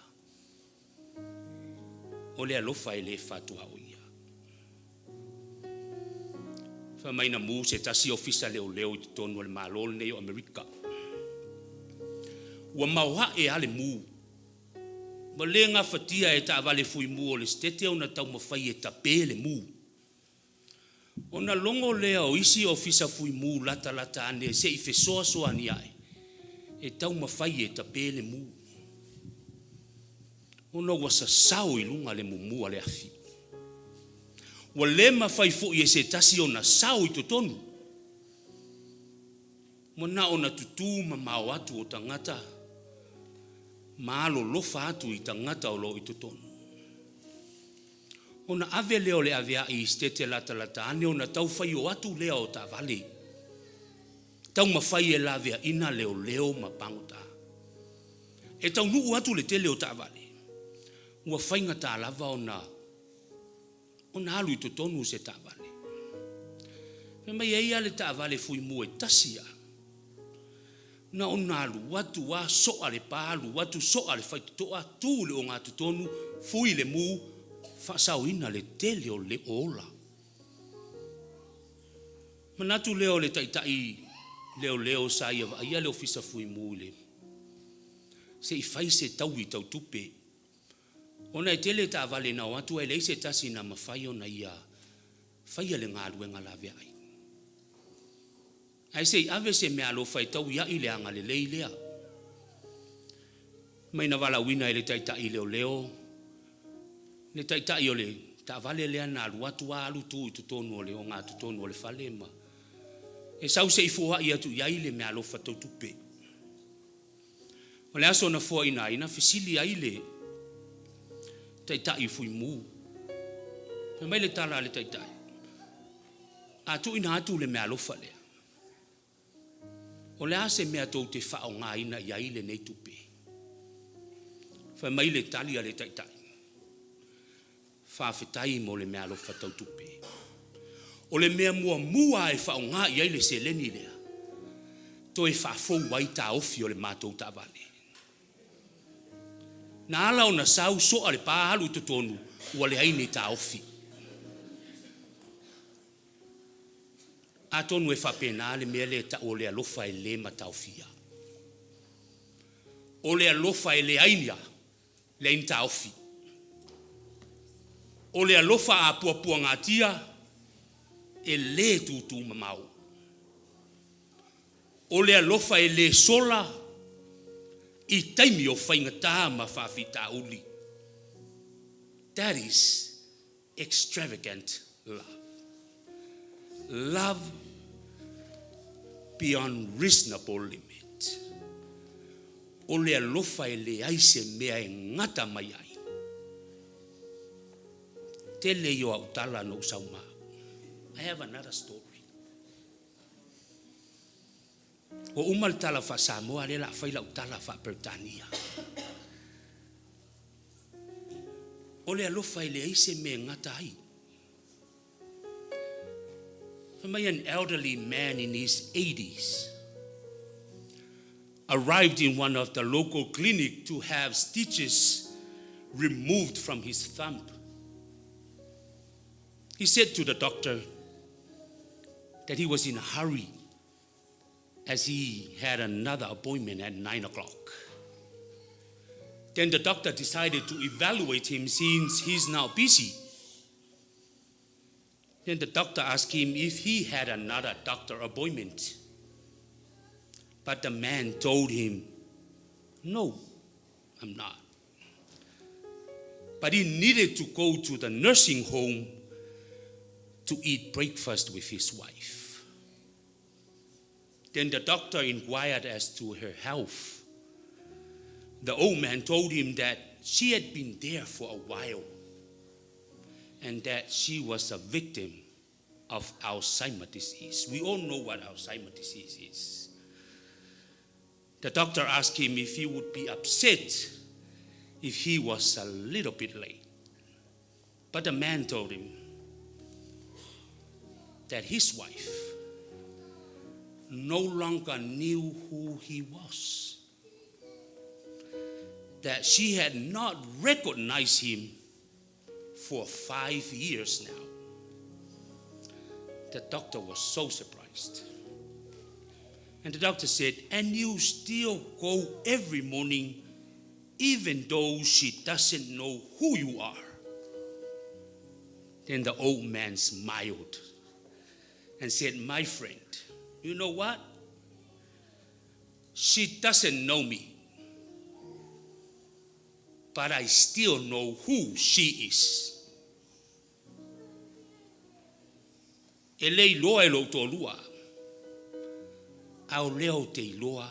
o le alofa e le fatuaoia. Fai mai na mu se tasi ofisa leoleo i totonu o le Malo lenei o Amerika. Ua maoae lava le mu. Ua le gafatia e taavale fuimu o le Setete ona taumafai e tape le mu. Ona logo lea o isi ofisa fuimu latalata ane se i fesoasoani ae e taumafai e tape le mu. Ona ua sasao i luga le mumu a le afi. Ua le mafai foi e se tasi ona sao i totonu. Ua na ona tutu mamao atu o tagata ma alolofa atu i tagata o lo o i totonu. Ona ave lea o le aveai i Setete latalata ane ona taufai o atu lea o taavale. Taumafai e laveaina leoleo ma pagota. E taunuu atu le tele o taavale, ua faigata lava ona alu i totonu se taavale. Fai mai e i ai lava le taavale fuimu e tasi lava. Na ona alu atu lava soa le pa, alu atu soa le faitotoa, tu i le ogatotonu, fui le mu, faasaoina le tele o le ola. Manatu lea o le taitai leoleo sa ia vaaia le ofisa fuimu i le se i fai se taui tautupe. Ona e tele taavale na o atu ae leai se tasi na mafai ona ia faia le galuega laveai. Ae se i ave se meaalofa e tauiai le agalelei lea. Mai na valaauina e le taitai leoleo, le taitai o le taavale lea na alu atu lava alu tu i totonu o le ogatotonu o le fale ma e sau se i foai atu i ai le meaalofa tautupe. O le aso na foaina ai, na fesili ai le taitai fuimu. Fai mai le tala a le taitai, a tuuina atu le meaalofa lea, o le a se mea tou te faaaogaina i ai lenei tupe? Fai mai le tali a le taitai, faafetai mo le meaalofa tautupe. O le mea muamua e faaaoga i ai le seleni lea, toe faafou ai taofi o le matou taavale. Na ala ona sau soa le pa alu i totonu, ua leai ni taofi. Atonu e faapena le mea lea e tau o le alofa e le mataofia. O le alofa e leai ni a, leai ni taofi. O le alofa a puapuagatia, e le tutu mamao. O le alofa e le sola i taimi o faigata ma faafitauli. That is extravagant love. Love beyond reasonable limit. O le alofa e leai se mea e gata mai ai. Tele ia o au tala na ou saumau. I have another story. Ua uma le tala faa-Samoa lea la a fai lau tala faa-Peretania. O le alofa e leai se mea e gata ai. Fai mai an elderly man in his 80s arrived in one of the local clinic to have stitches removed from his thumb. He said to the doctor that he was in a hurry as he had another appointment at 9 o'clock. Then the doctor decided to evaluate him since he's now busy. Then the doctor asked him if he had another doctor appointment. But the man told him, "No, I'm not." But he needed to go to the nursing home to eat breakfast with his wife. Then the doctor inquired as to her health. The old man told him that she had been there for a while and that she was a victim of Alzheimer's disease. We all know what Alzheimer's disease is. The doctor asked him if he would be upset if he was a little bit late. But the man told him that his wife no longer knew who he was, that she had not recognized him for 5 years now. The doctor was so surprised. And the doctor said, "And you still go every morning, even though she doesn't know who you are?" Then the old man smiled and said, "My friend, you know what? She doesn't know me, but I still know who she is." E le iloa e lou toalua, a o lea ou te iloa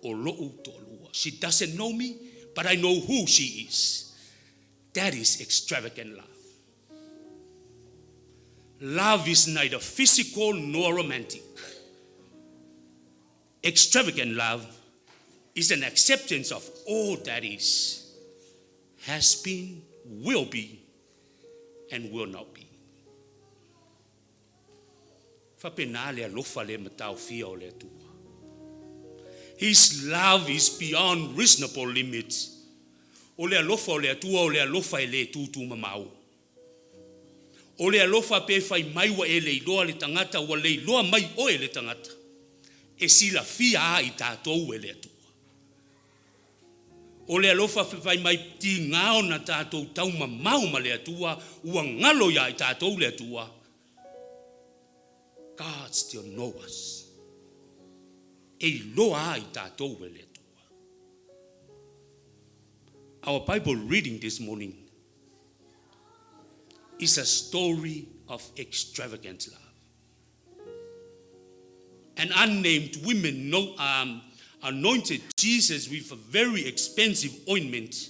o lou toalua. She doesn't know me, but I know who she is. That is extravagant love. Love is neither physical nor romantic. Extravagant love is an acceptance of all that is, has been, will be, and will not be. Faapena le alofa le mataofia o le Atua. His love is beyond reasonable limits. O le alofa o le Atua o le alofa e le tūtū mamao. O le alofa pe fai mai ua e le iloa le tagata ua le iloa mai oe le tagata. E silafia a i tatou e le Atua. O le alofa fai mai tiga ona tatou taumamao ma le Atua ua galo ia i tatou le Atua. God still know us. E iloa a i tatou e le Atua. Our Bible reading this morning is a story of extravagant love. An unnamed woman no, anointed Jesus with a very expensive ointment.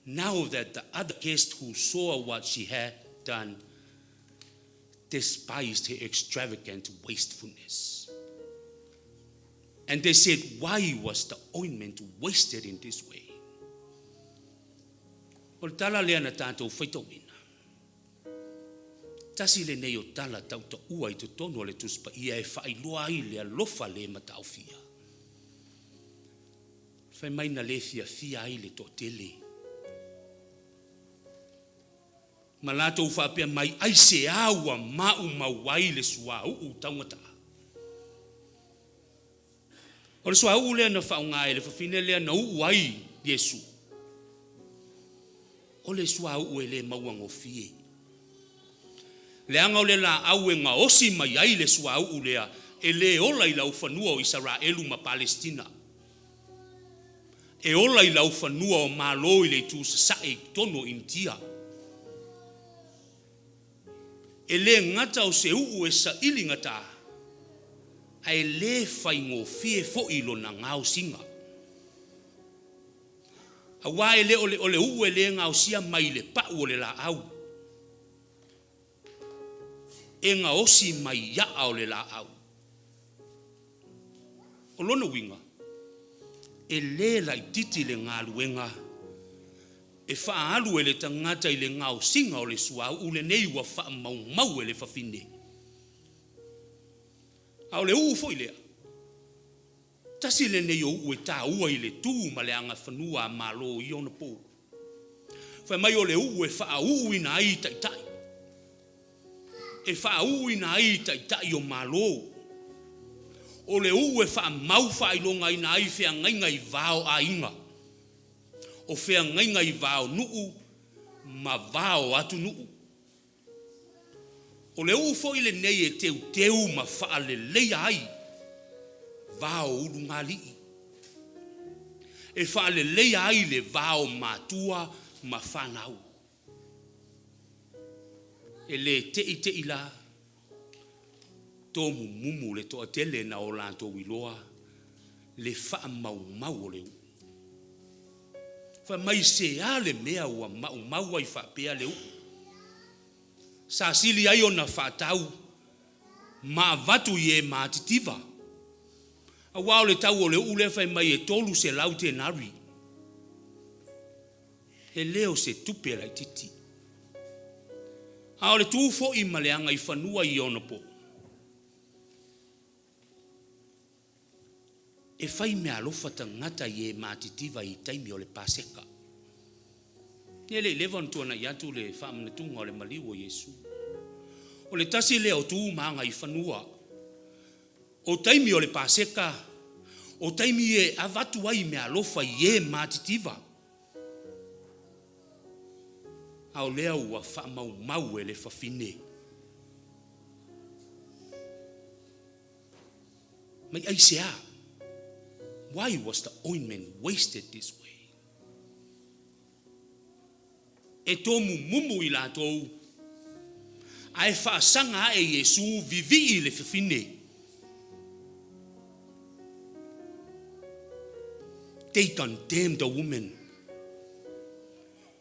Now that the other guests who saw what she had done despised her extravagant wastefulness. And they said, "Why was the ointment wasted in this way?" O le tala lea na tatou faitauina. Tasi lenei o tala tautaua i totonu o le Tusi Paia e faailoa ai le alofa le mataofia. Fai mai na le fiafia ai le toatele. Ma latou faapea mai aisea ua maumau ai le suauu taugata. O le suauu lea na faaaoga e le fafine lea na uu ai Iesu. O le suauu e le mauagofie. Leaga o le laau e gaosi mai ai le suauu lea e le ola i laufanua o Isaraelu ma Palestina. E ola i laufanua o Malo i le itu sasae i totonu o Initia. E le gata o se uu e saili gata, ae le faigofie foi lona gaosiga. Auā e le o le uu e le gaosia mai le pau o le laau. E gaosi mai i'a o le laau. O lona uiga, e le laititi le galuega e faaalu e le tagata i le gaosiga o le suauu lenei ua faamaumau e le fafine. A o le uu foi lea, tasi lenei o uu e taua i le tu ma le agafanua a Malo i ona po. Fai mai o le uu e faauuina ai taitai. E faauuina ai taitai o Malo. O le uu e faamau faailogaina ai feagaiga i va o aiga, o feagaiga i va o nuu ma va o atunuu. O le uu foi lenei e teuteu ma faaleleia ai va o ulugalii, e faaleleia ai le va o matua ma fanau. E le te'i te'i la, tomumumu le toatele na o latou iloa le faamaumau o le uu. Fai mai se a le mea ua maumau ai faapea le uu? Sa sili ai ona faatau ma avatu i e matitiva. Auā o le tau o le uu lea fai mai e 300 tenari. E le o se tupe laitiiti. A o le tu foi ma le agaifanua i ona po, e fai meaalofa tagata i e matitiva i taimi o le Paseka. E le i leva ona tuanai atu le faamanatuga o le maliu o Iesu. O le tasi lea o tu ma agaifanua. O taimi o le Paseka, o taimi e avatu ai meaalofa i e matitiva. A o lea ua faamaumau e le fafine. Mai aisea? Why was the ointment wasted this way? E tomumumu i latou, ae faasaga ae Iesu vivii le fafine. They condemned the woman.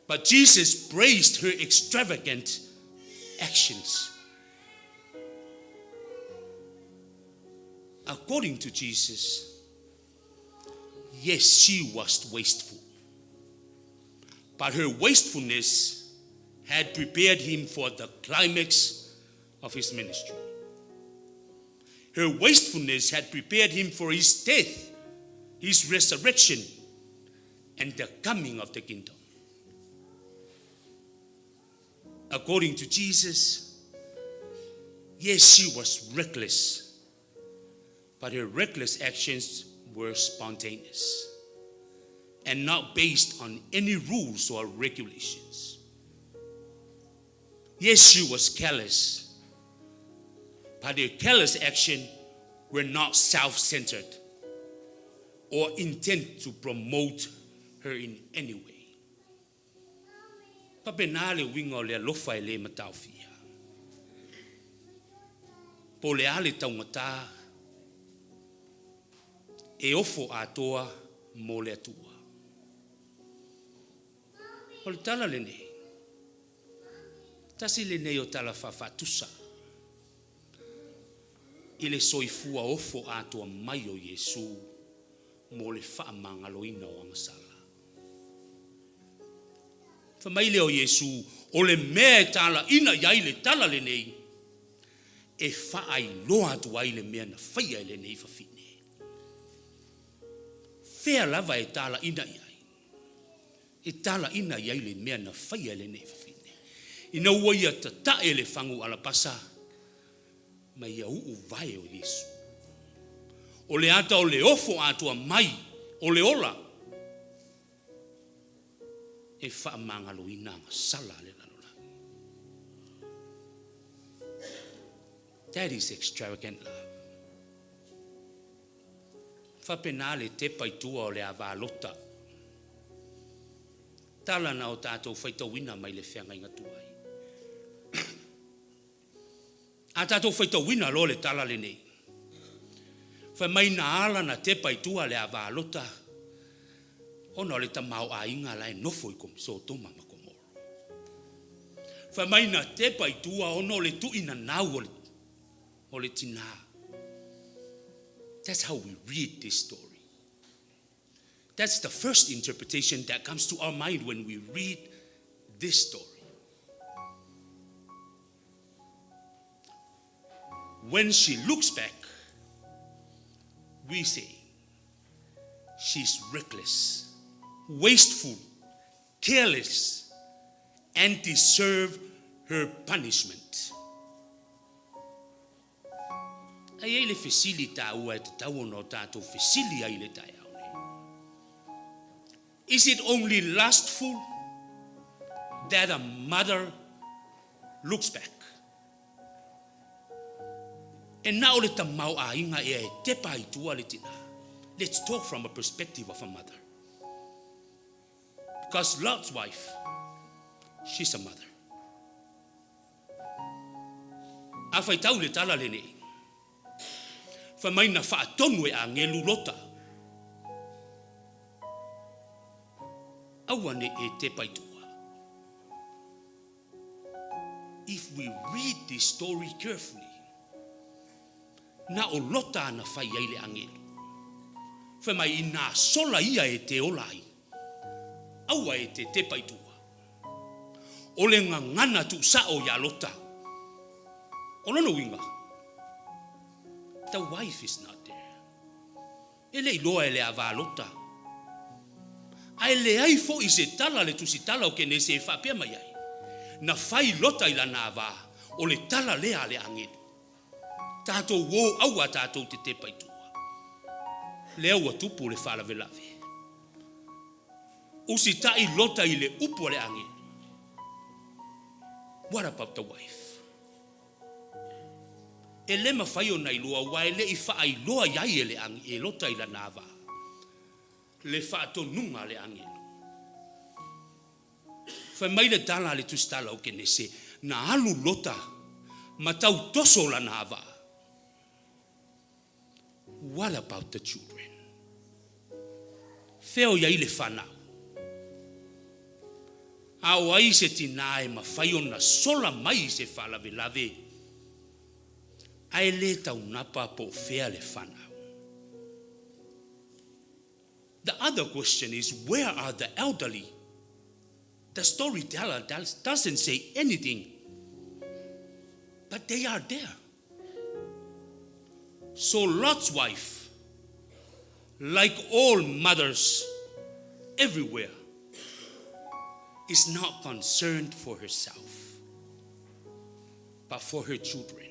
But Jesus praised her extravagant actions. According to Jesus, yes, she was wasteful. But her wastefulness had prepared him for the climax of his ministry. Her wastefulness had prepared him for his death, his resurrection, and the coming of the kingdom. According to Jesus, yes, she was reckless, but her reckless actions were spontaneous and not based on any rules or regulations. Yes, she was careless, but her careless action were not self-centered or intent to promote her in any way. Faapena le uiga o le alofa e le mataofia. Po o le a le taugata e ofo atoa mo le Atua. O le tala lenei, tasi lenei o tala faafaatusa i le soifua ofo atoa mai o Iesu mo le faamagaloina o agasala. Fai mai lea o Iesu, o le mea e talaina i ai le tala lenei, e faailoa atu ai le mea na faia e lenei fafine. Fea lava e talaina i ai? E talaina i ai le mea na faia e lenei fafine. Ina ua ia tatae le fagu alapasa, ma ia uu vae o Iesu. O le ata o le ofo atoa mai, o le ola, e faamagaloina agasala a le lalolagi. That is extravagant love. Faapena le tepa i tua o le ava Lota. Tala na o tatou faitauina mai le feagaiga tuai. A tatou faitauina loa le tala lenei, fai mai na ala na tepa i tua le ava Lota, ona o le tamaoaiga la e nofo i Sotoma ma Komoro. Fai mai na tepa i tua ona o le tuinanau o le tinā. That's how we read this story. That's the first interpretation that comes to our mind when we read this story. When she looks back, we say she's reckless, wasteful, careless, and deserve her punishment. Ae i ai le fesili taua e tatau ona o tatou fesili ai i le taeao nei. Is it only lustful that a mother looks back? E na o le tamaoaiga ea e tepa ai i tua le tina? Let's talk from a perspective of a mother. Because Lot's wife, she's a mother. A faitau le tala lenei, fai mai na faatonu e agelu Lota, aua ne i e tepa i tua. If we read this story carefully, na o Lota na fai ai le agelu. Fai mai inā sola ia e te ola ai, aua e te tepa i tua. O le gagana tuusao iā Lota. O lona uiga, the wife is not there. E le iloa e le ava a Lota. Ae leai foi se tala le tusitala o Kenese e faapea mai ai, Na fai Lota i lana ava, o le tala lea a le agelu. Tatou o aua tatou te tepa i tua. Lea ua tupu le faalavelave. Usitai Lota i le upu a le agelu. What about the wife? E le mafai ona iloa aua e le i faailoa i ai e le e Lota i lana ava le faatonuga a le agelu. Fai mai le tala a le tusitala o Kenese, na alu Lota ma tau toso lana ava. What about the children? Fea o i ai le fanau? A o ai se tinā e mafai ona sola mai i se faalavelave ae le taunapa po o fea le fanau? The other question is, where are the elderly? The storyteller doesn't say anything, but they are there. So Lot's wife, like all mothers everywhere, is not concerned for herself, but for her children.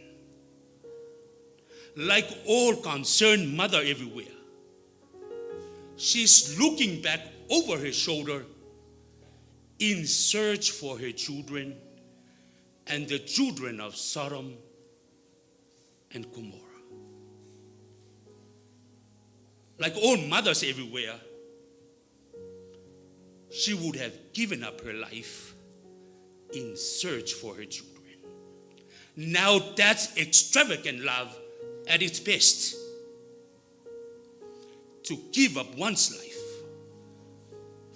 Like all concerned mother everywhere, she's looking back over her shoulder in search for her children and the children of Sodom and Gomorrah. Like all mothers everywhere, she would have given up her life in search for her children. Now that's extravagant love at its best. To give up one's life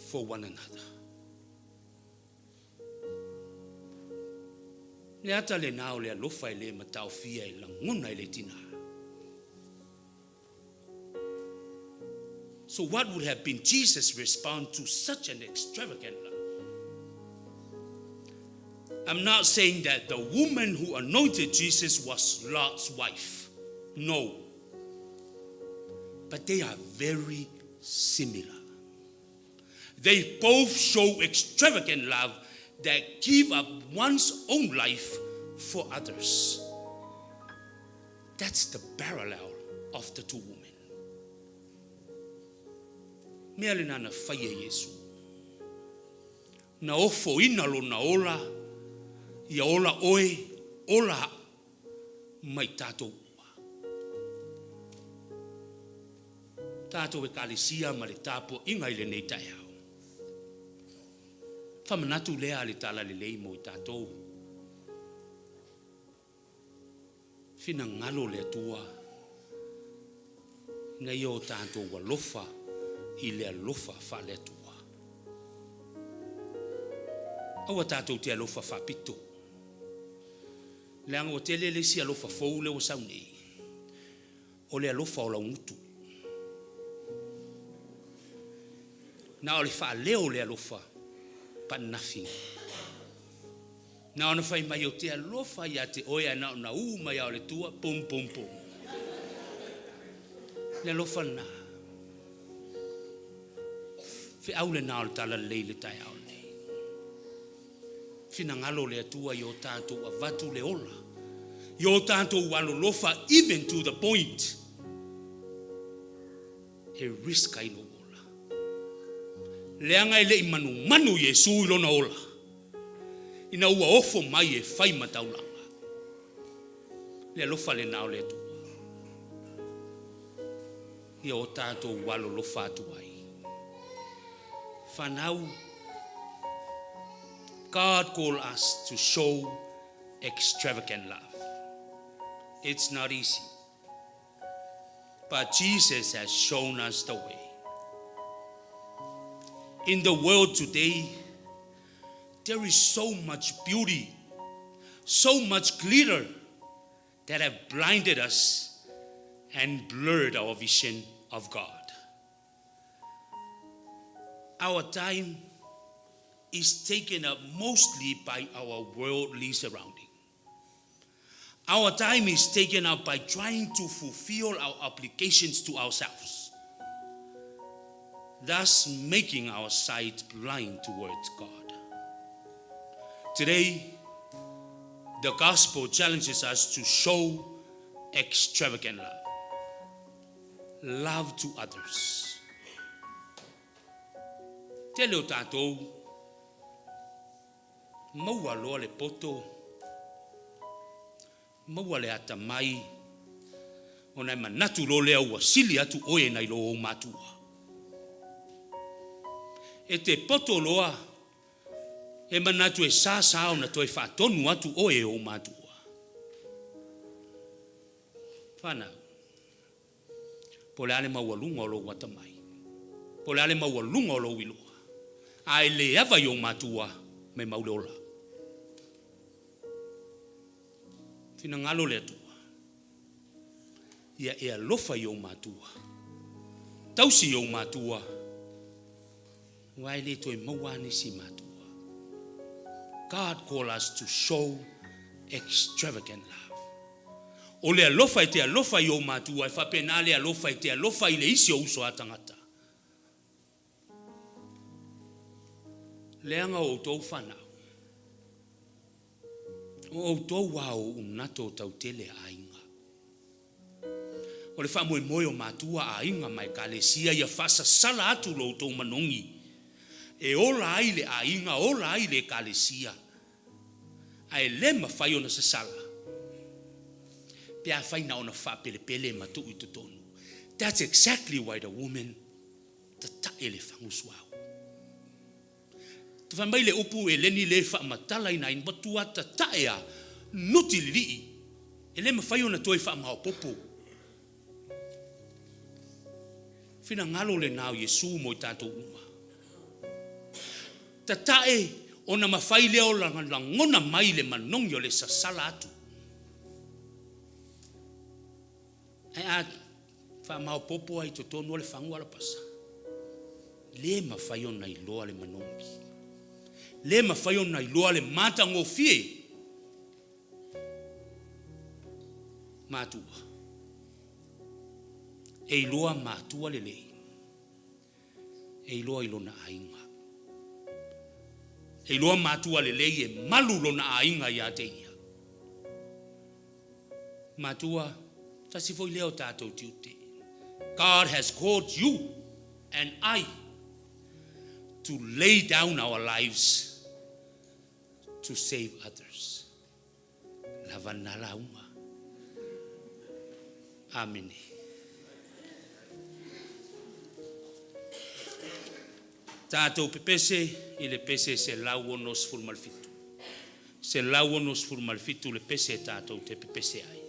for one another. Le ata lena o le alofa e le mataofia e lagona e le tinā. So what would have been Jesus' response to such an extravagant love? I'm not saying that the woman who anointed Jesus was Lot's wife. No. But they are very similar. They both show extravagant love that give up one's own life for others. That's the parallel of the two women. Mea lena na fai e Iesu. Na ofoina lona ola, ia ola oe, ola a'u, ma i tatou uma. Tatou Ekalesia ma le tapuaiga i lenei taeao. Faamanatu lea a le Talalelei mo i tatou. Finagalo le Atua ina ia o tatou alofa i le alofa faale-Atua. Aua tatou te alofa faapito. Leaga ua tele le isi alofa fou lea ua sau nei, o le alofa o laugutu. Na o le faaleo o le alofa, but nothing. Na ona fai mai o te alofa ia te oe ae na ona u mai lava o le tua, pum pum pum. Le alofa lena. Feau lena o le Talalelei i le taeao lenei. Finagalo le Atua ia o tatou avatu le ola. I o tatou alolofa even to the point e risk ai lou ola. Leaga e le i manumanu Iesu i lona ola, ina ua ofo mai e fai ma taulaga. Le alofa lena o le Atua. Ia o tatou alolofa atu ai. Whanau, God called us to show extravagant love. It's not easy. But Jesus has shown us the way. In the world today, there is so much beauty, so much glitter that have blinded us and blurred our vision of God. Our time is taken up mostly by our worldly surrounding. Our time is taken up by trying to fulfill our obligations to ourselves, thus making our sight blind towards God. Today, the gospel challenges us to show extravagant love. Love to others. Tele o tatou, maua loa le poto, maua le atamai, ona e manatu loa lea ua sili atu oe nai lo ou matua. E te poto loa, e manatu e sa ona toe faatonu atu oe e ou matua. Whanau, po o le a le maualuga o lou atamai, po o le a le maualuga o lou iloa, a e le ava i ou matua, mai mau le ola. Finagalo le Atua, ia e alofa i ou matua, tausi i ou matua, aua e le toe maua nisi matua. God call us to show extravagant love. O le alofa e te alofa i ou matua, e faapena le alofa e te alofa i le isi o uso a tagata. Leaga o outou whanau. O outou a o unato o tautele aiga. O le faamoemoe o matua aiga ma ekalesia ia faasasala atu lo outou manogi. E ola ai le aiga, ola ai le ekalesia. Ae le mafai ona sasala. Pe afai na ona faapelepele ma tuu i totonu. That's exactly why the woman tatae le fagusuau. Te whai mai le upu e leni le faamatala ina in matua tatae a nuti lilii. E le mafai ona toe faamaopopo. Finagalo lena o Iesu mo i tatou uma. Tatae ona mafai lea o lagona mai le manogi o le sasala atu. Ae a faamaopopo ai totonu o le fagu alapasa. Le mafai ona iloa le manogi. Le mafai ona iloa le matagofie. Matua. E iloa matua lelei. E iloa i lona aiga. E iloa matua lelei e malu lona aiga ia te ia. Matua, tasi foi lea o tatou tiute. God has called you and I to lay down our lives to save others. Lava na lauma. Amene. Tatou pepese i le pese 167. 167 le pese tatou te pepese ai.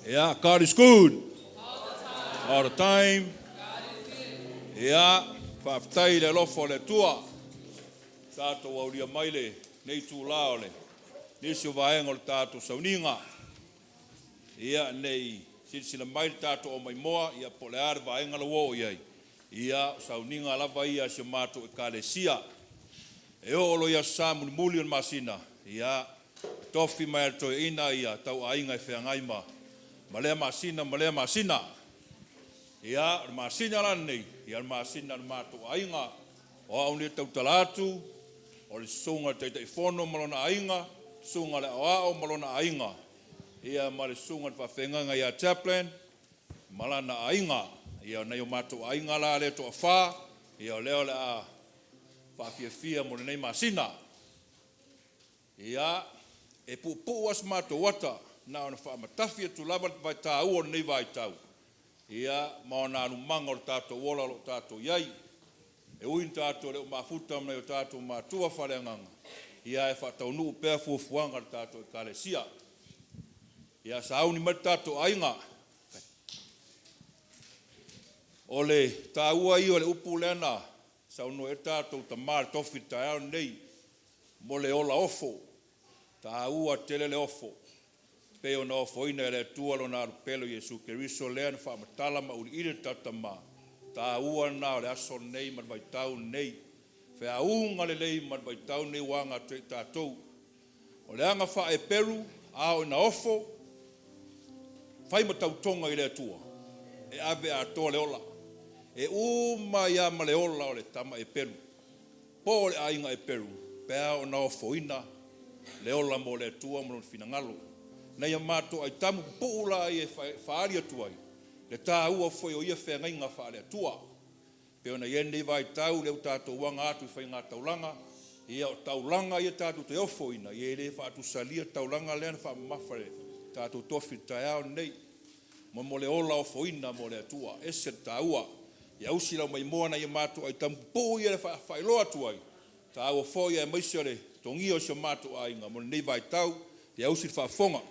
Ia, God is good. All the time. Ia, faafetai i le alofa o le Atua. Tatou aulia mai lenei itulā o le nisi o vaega o le tatou sauniga. Ia, nei silasila mai le tatou aumaimoa, ia po o le a le vaega la ua oo i ai. Ia, o sauniga lava ia a si o matou Ekalesia. E oo loa i Aso Sa mulimuli o le masina, ia, e tofi mai lava e le toeaina ia tauaiga e feagai ma ma lea masina ma lea masina. Ia, o le masina la lenei, ia o le masina a le matou aiga. O au nei e tautala atu, o le susuga i le Taitaifono ma lona aiga, susuga i le Aoao ma lona aiga, ia ma le susuga i le Faafeagaiga ia Chaplin ma lana aiga. Ia o nai o matou aiga la lea e toafa, ia o lea o le a faafiafia mo lenei masina. Ia, e puupuu lava se matou ata, na ona faamatafi atu lava le taua o lenei vaitau, ia, ma ona alumaga o le tatou ola o lo o tatou i ai. E ui ina tatou le o mafuta ma nai o tatou matua faaleagaga, ia ae faataunuu pea fuafuaga a le tatou Ekalesia. Ia sauni mai le tatou aiga. O le taua ia o le upu lea na saunoa i ai le tatou tama o le tofi i le taeao lenei, mo le ola ofo. E taua tele le ofo, e pei ona ofoina e le Atua Lona Alupele o Iesu Keriso lea na faamatala ma auiliili e le tatou Tama, taua lena o le aso lenei ma le vaitau lenei, feauga lelei ma le vaitau lenei ua aga atu ai i tatou. O le aga faa-Eperu, a oo ina ofo, fai ma tautoga i le Atua, e ave atoa le ola. E uma ai lava ma le ola o le tama Eperu, po o le aiga Eperu, pe a ona ofoina le ola mo le Atua ma Lona finagalo. Nai a matou aitamu pupuu la ia e faaali atu ai le taua foi o ia feagaiga faale-Atua. E pei ona i ai lenei vaitau lea ua tatou aga atu i faigataulaga, ia o taulaga ia tatou te ofoina, ia e le faatusalia taulaga lea na faamamafa e le tatou tofi i le taeao lenei, ma mo le ola ofoina mo le Atua. E ese le taua. Ia usi lau maimoa nai a matou aitamu pupuu ia e faailoa atu ai, taua foi aemaise o le togia o si o matou aiga mo lenei vaitau. Ia usi le faafofoga.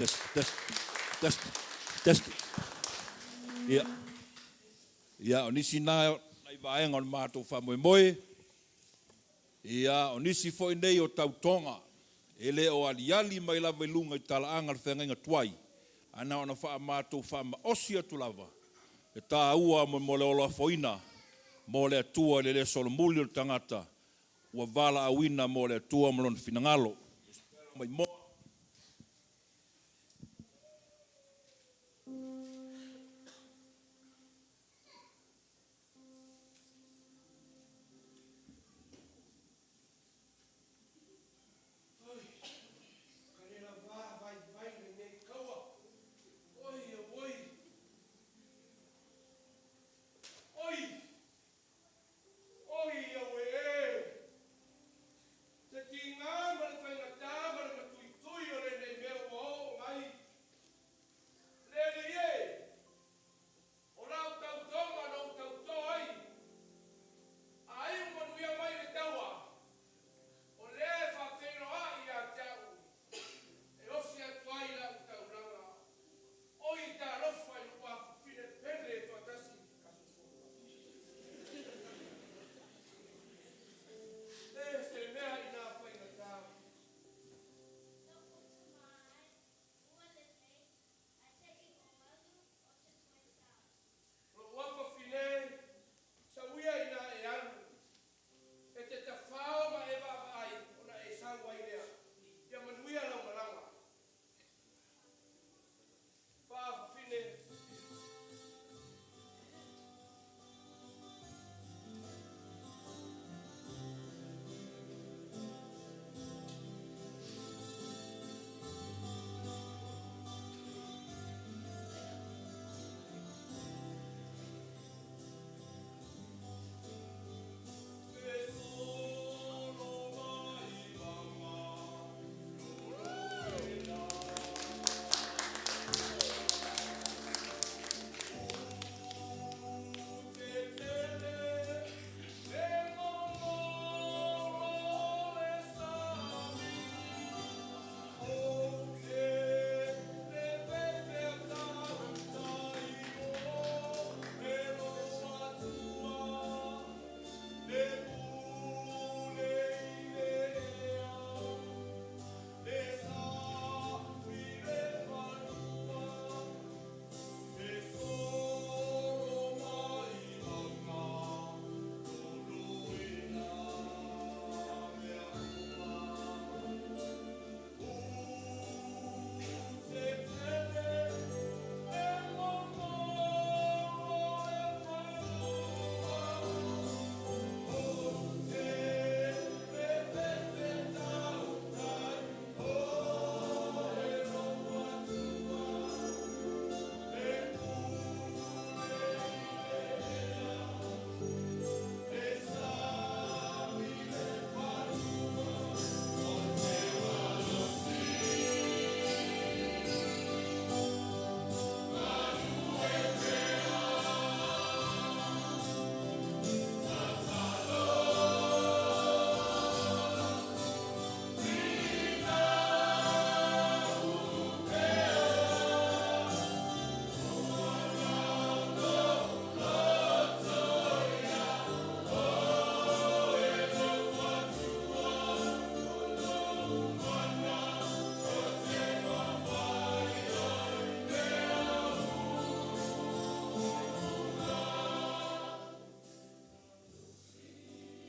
Test, test, test, test. Ia, ia o nisi na nai vaega o le matou faamoemoe. Ia, o nisi foi nei o tautoga e le o aliali mai lava i luga i talaaga o le feagaiga tuai, ae na ona faamatou faamaosi atu lava le taua mo le oloafoina mo le Atua i le le solomuli o le tagata ua valaauina mo le Atua ma lona finagalo. Mai mo.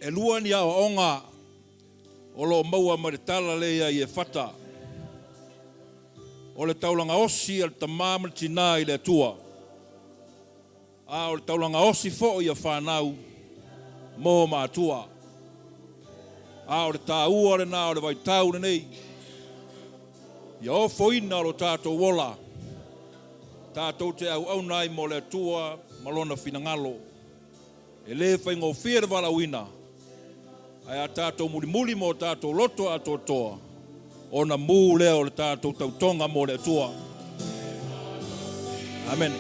E lua ni aoaoga o lo o maua mai le tala lea i Efata. O le taulaga osi a le tamā ma le tinā i le Atua, a o le taulaga osi foi a fanau mo matua. A o le taua lena o le vaitau lenei, ia ofoina lo tatou ola, tatou te auauna ai mo le Atua ma lona finagalo. E le faigofie le valaauina, ae a tatou mulimuli mo tatou loto atoatoa, ona mū lea o le tatou tautoga mo le Atua. Amen.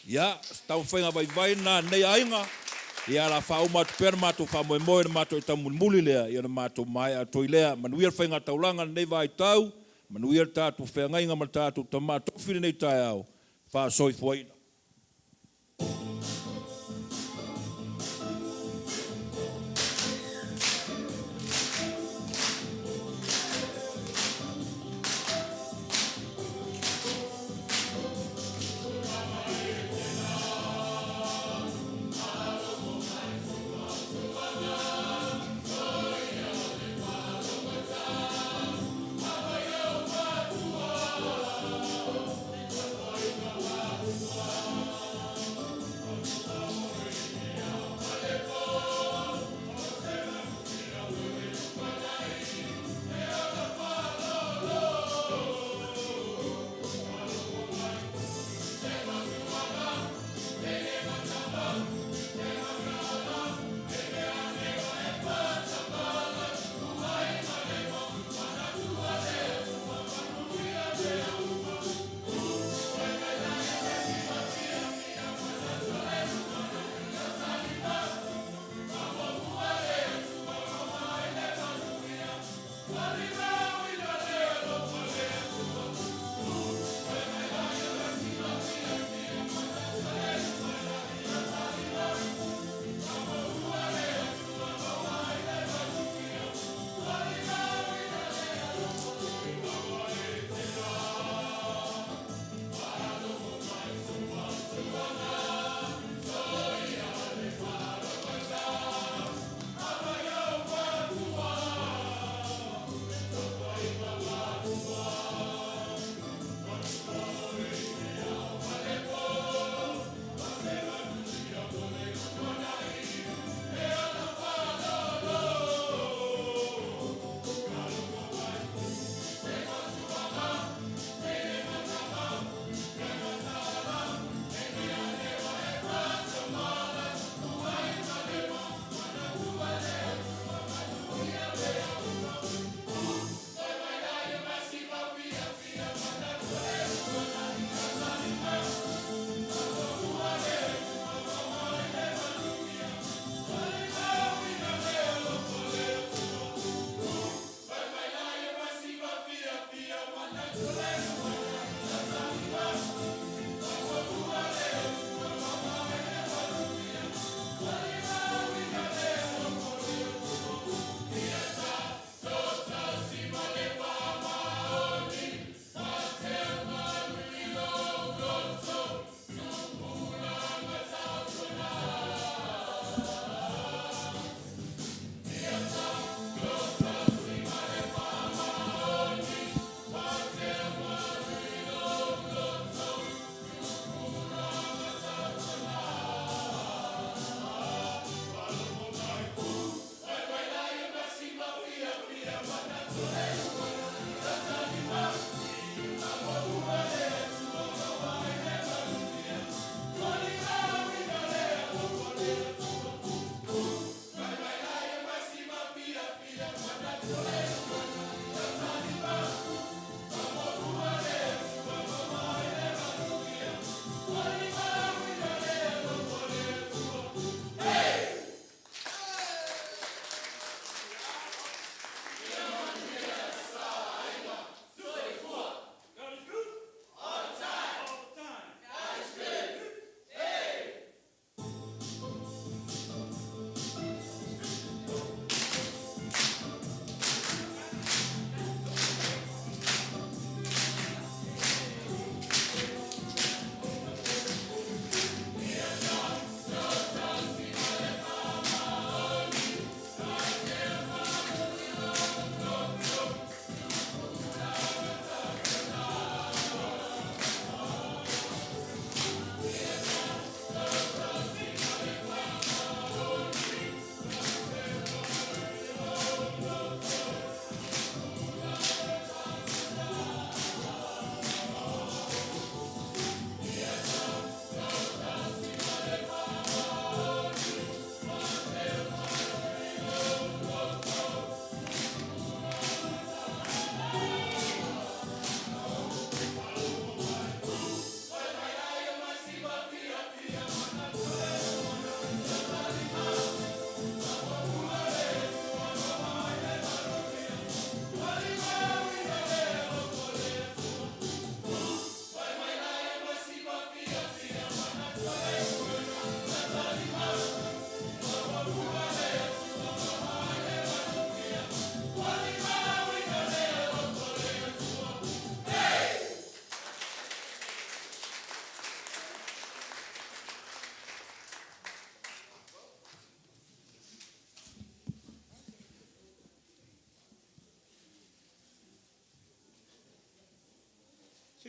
Ia, se taumafaiga vaivai lena a lenei aiga, ia o le a faauma atu pea le matou faamoemoe i le matou taumulimuli lea, ia ona matou maea atu ai lea. Manuia le faigataulaga i lenei vaitau, manuia le tatou feagaiga ma le tatou Tama Tofi i lenei taeao, faasoifuaina.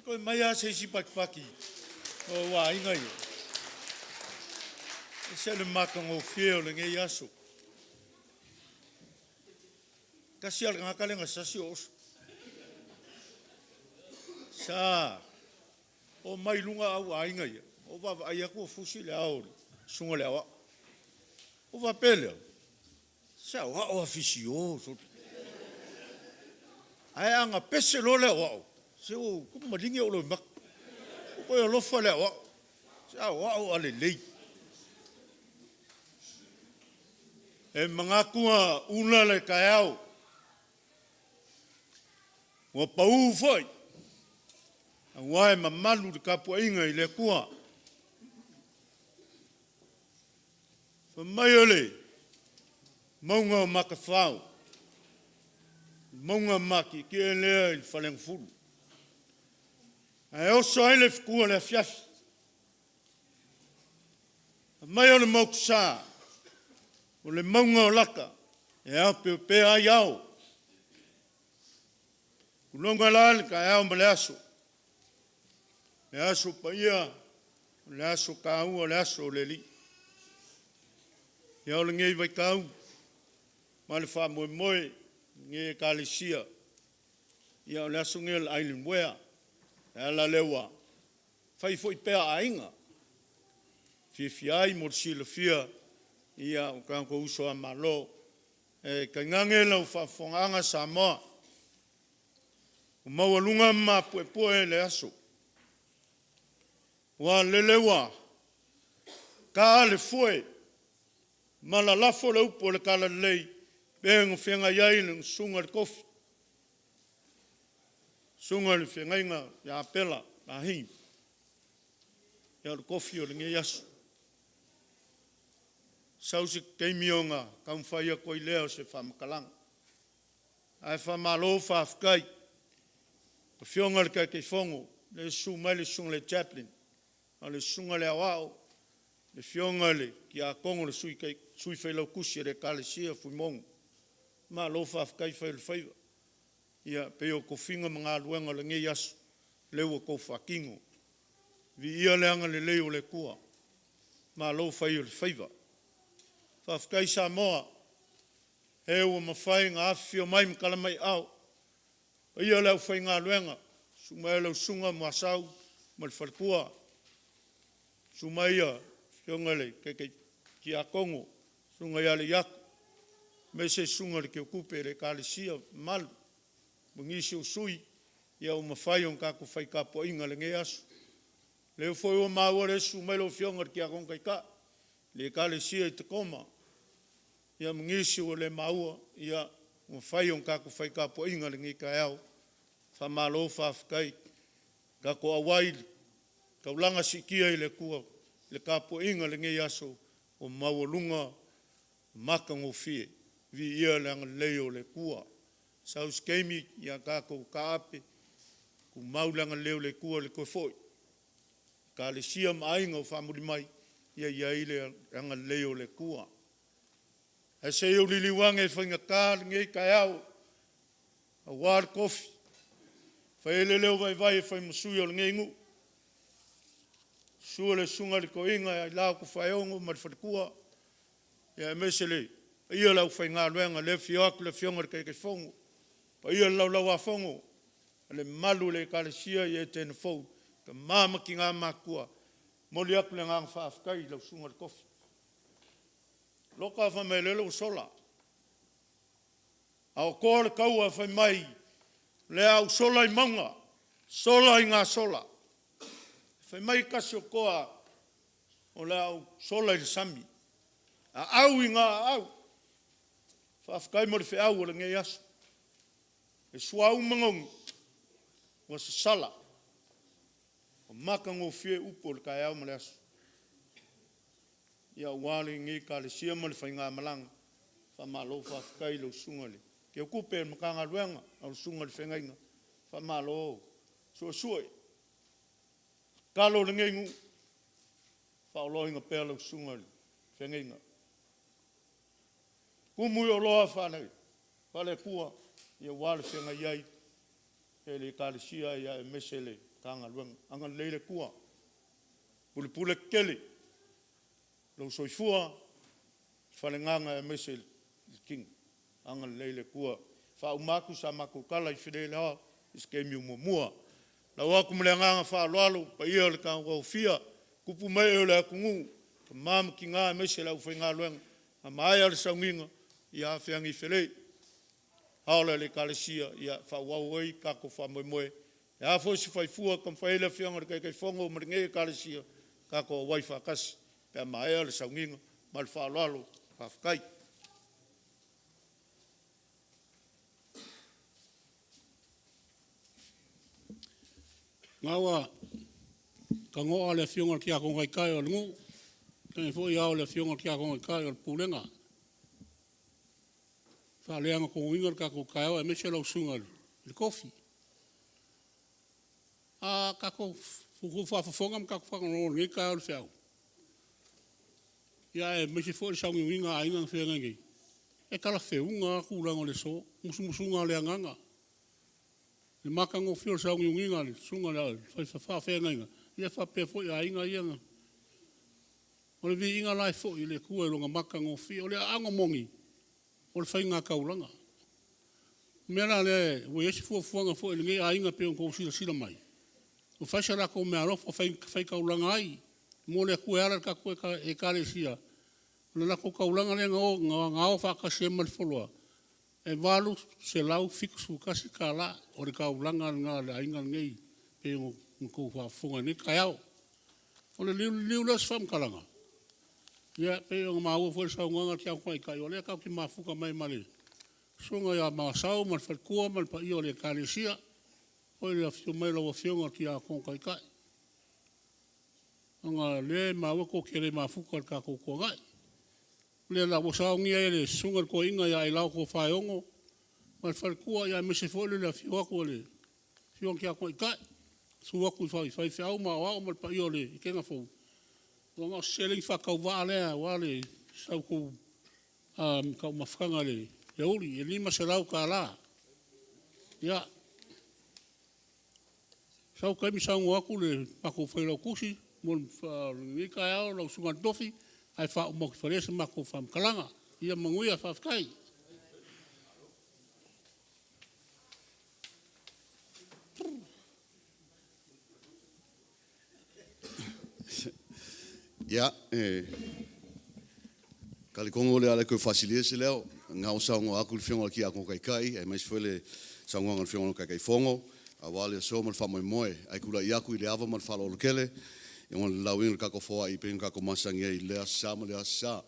toe mai lava se isi patipati o ou aiga ia. Ese le matagofie o lenei aso. Tasi lava le tagata lea na sasi o Oso. Sa oo mai i luga au aiga ia, ou vaavaai atu ua fusi le ao o le susuga i le Aoao. Ou faapea lea, se aoao afiio, ae ana pese loa le aoao, se ua maligi ou loimata. Ua ou toe alofa i le aoao, se aoao aulelei. E manatu ua ula le taeao, ua pau foi, aua e mamalu le tapuaiga i le Atua. Fai mai o le mauga o Matafao, le mauga matietie lea i le Faleagafulu, ae oso ai le fetu o le afiafi. Fai mai o le Motusa, o le mauga o Lata, e aopeopea ai ao. Tulouna la le taeao ma le aso, le aso paia, o le aso taua o le aso o le Alii. Ia o lenei vaitau ma le faamoemoe i lenei Ekalesia, ia o le aso lenei o le Island Wear. O le ala lea ua fai foi pea a aiga, e fiafia ai mo le silafia o tatou uso a Malo. Ae tainane lau faafofogaaga Samoa, ua maualuga ma mapuepue le aso, aua o lele ua ta le foe ma lalafo le upu o le Talalelei e pei ona feagai ai le Susuga i le Tofi, susuga i le Feagaiga ia Pela Ahi, ia o le tofi o lenei aso. Sau se taimi ona taumafai atu ai lea o se faamatalaga. Ae faamalo faafetai i lau Afioga i le Taitaifono, lea e susu mai le Susuga i le Chaplin, a o le Susuga i le Aoao, le Afioga i le Tiakono o le Sui Failautusi o le Ekalesia Fuimaono, malo faafetai fai o le faiva. Ia, e pei o tofiga ma galuega o lenei aso, lea ua outou faatino. Viia le agalelei o le Atua, malo fai o le faiva. Faafetai Samoa, e ua mafai ona afifio mai ma tala mai aao, le paia o le aufaigaluega, susu mai lau Susuga Muasau ma le faletua, susu mai le Afioga i le Taitai Tiakono, susuga ia Leiato, aemaise le susuga i le Teutupe o le Ekalesia mamalu ma nisi o sui ua mafai ona tatou fai tapuaiga i lenei aso. O lea foi ua maua le susu mai o lau Afioga i le Tiakono Taitai i le Ekalesia i Tacoma, ia ma nisi ua le maua, ia ua mafai ona tatou fai tapuaiga i lenei taeao. Faamalo faafetai. Tatou auai i le taulaga siitia i le Atua i le tapuaiga i lenei aso ua maualuga ma matagofie. Viia le agalelei o le Atua. Sau se taimi, ia tatou taape, tumau le agalelei o le Atua i le toe foi o Ekalesia ma aiga o faamuli mai, ia i ai le agalelei o le Atua. Ae se i ou liliu ane e faigata lenei taeao aua le tofi e fai ai le leo vaivai e fai ma sui o lenei nuu. Susu le Susuga i le Toeaina ia Ailao Tofaeono ma le faletua, aemaise le paia o le aufaigaluega, lea e afio atu le Afioga i le Taitaifono, le paia i le Laulau a Fono ma le mamalu i le Ekalesia i Etena fou, tama ma tina matutua. E momoli atu le agaga faafetai i lau Susuga i le Tofi. Loka fai mai o lele ua sola, a o toa le taua fai mai o le a ou sola i mauga, sola i gasola. Fai mai tasi o toa, o le a ou sola i le sami, aau ina aau. Faafetai mo le feau o lenei aso. E suauu manogi ua sasala, ua matagofie upu o le taeao ma le aso. Ia aua lenei Ekalesia ma le faigamalaga, faamalo faafetai i lau Susuga i le Teutupe o le Matagaluega lau Susuga i le Feagaiga, faamalo suesue. O le tatalo a lenei nuu, faaoloaina pea lau susuga i le feagaiga. Tumu i oloa faale-Atua aua le feagai ai e le Ekalesia aemaise le Matagaluega. Agalelei le Atua, pulepule tetele lou soifua, le faleagaga aemaise le tino. Agalelei le Atua. E faauma atu sa matou tala i Faleailelea i se taimi o muamua. Lau atu ma le agaga faaaloalo i le paia o le toafia, tupu ma ee o le atunuu, tama ma tina aemaise le aufaigaluega, a maea le sauniga, ia afe ane i Felei, ao le Ekalesia e faaauau ai le tatou faamoemoe. O le a foi se faifua e taumafai ai le Afioga i le Taitaifono ma lenei Ekalesia, tatou auai faatasi pe a maea le sauniga. Ma le faaaloalo. Faafetai. Lena ua tanoa le Afioga i le Tiakono Taitai o le nuu, tainane foi ao o le Afioga i le Tiakono Taitai o le Pulega e faaleagatonuina le tatou taeao aemaise lau Susuga i le Tofi. A tatou faafofoga ma tatou faalogologo i lenei taeao i le feau, aemaise foi le sauniuniga a aiga na feagai nei, e talafeauga lava tulaga o le aso, musumusuga a le Agaga, le matagofie o le sauniuniga a le susuga i le faafeagaiga, ia faapea foi aiga ia na… O le viiga la e foi i le Atua i Lona matagofie. O le aano moni, o le faigataulaga. O le mea la lea ua i ai se fuafuaga foi a lenei aiga pei ona outou silasila mai, ua fai se latou meaalofa fai taulaga ai mo le Atua e ala i le tatou Ekalesia. O le latou taulaga lea na ao faatasi ai ma le foloa, e $871. O le taulaga lena a le aiga lenei pei ona outou faafofoga i lenei taeao. Ona liuliu lea o se faamatalaga, ia pei ona maua foi i le saunoaga a le Tiakono Taitai, o lea tatou te mafuta mai ma le Susuga ia Masao ma le faletua ma le paia o le Ekalesia, faapea foi le afio mai o lau Afioga i le Tiakono Taitai, ona o lea e maua tou te le mafuta i le tatou toanai. O lea la ua saunia e le Susuga i le Toeaina ia Ailao Tofaeono ma le faletua, aemaise foi le afio atu o le Afioga i le Tiakono Taitai, susu atu i faifeau ma aoao ma le paia o le Ikega Fou, ua na o se seleni faatauvaa lea aua sa outou taumafataga i le aoauli, e $500. Ia, sau se taimi saunoa atu le matou failautusi mo lenei taeao lau Susuga i le Tofi ae faauma atu i Falesia se matou faamatalaga. Ia manuia. Faafetai. Ia, e talitonu o le a le toe faasilia se leo, o lena ua saunoa atu le Afioga i le Tiakono Taitai aemaise foi le saunoaga a le Afioga i le Taitaifono aua le aso ma le faamoemoe. Ae tulai atu i le ava ma le faaaloalo tele mo le lauina o le tatou foai e pei ona tatou masani ai i lea Aso Sa ma lea Aso Sa.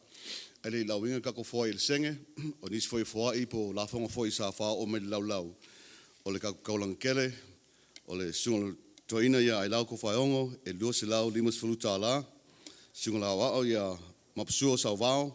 Ae le i lauina le tatou foai i le sege, o nisi foi o foai po o lafoga foi sa faaoo mai i le laulau o le tatou taulaga tele, o le Susuga i le Toeaina ia Ailao Tofaeono e $250. Susuga i le Aoao ia Maposua Sauvao e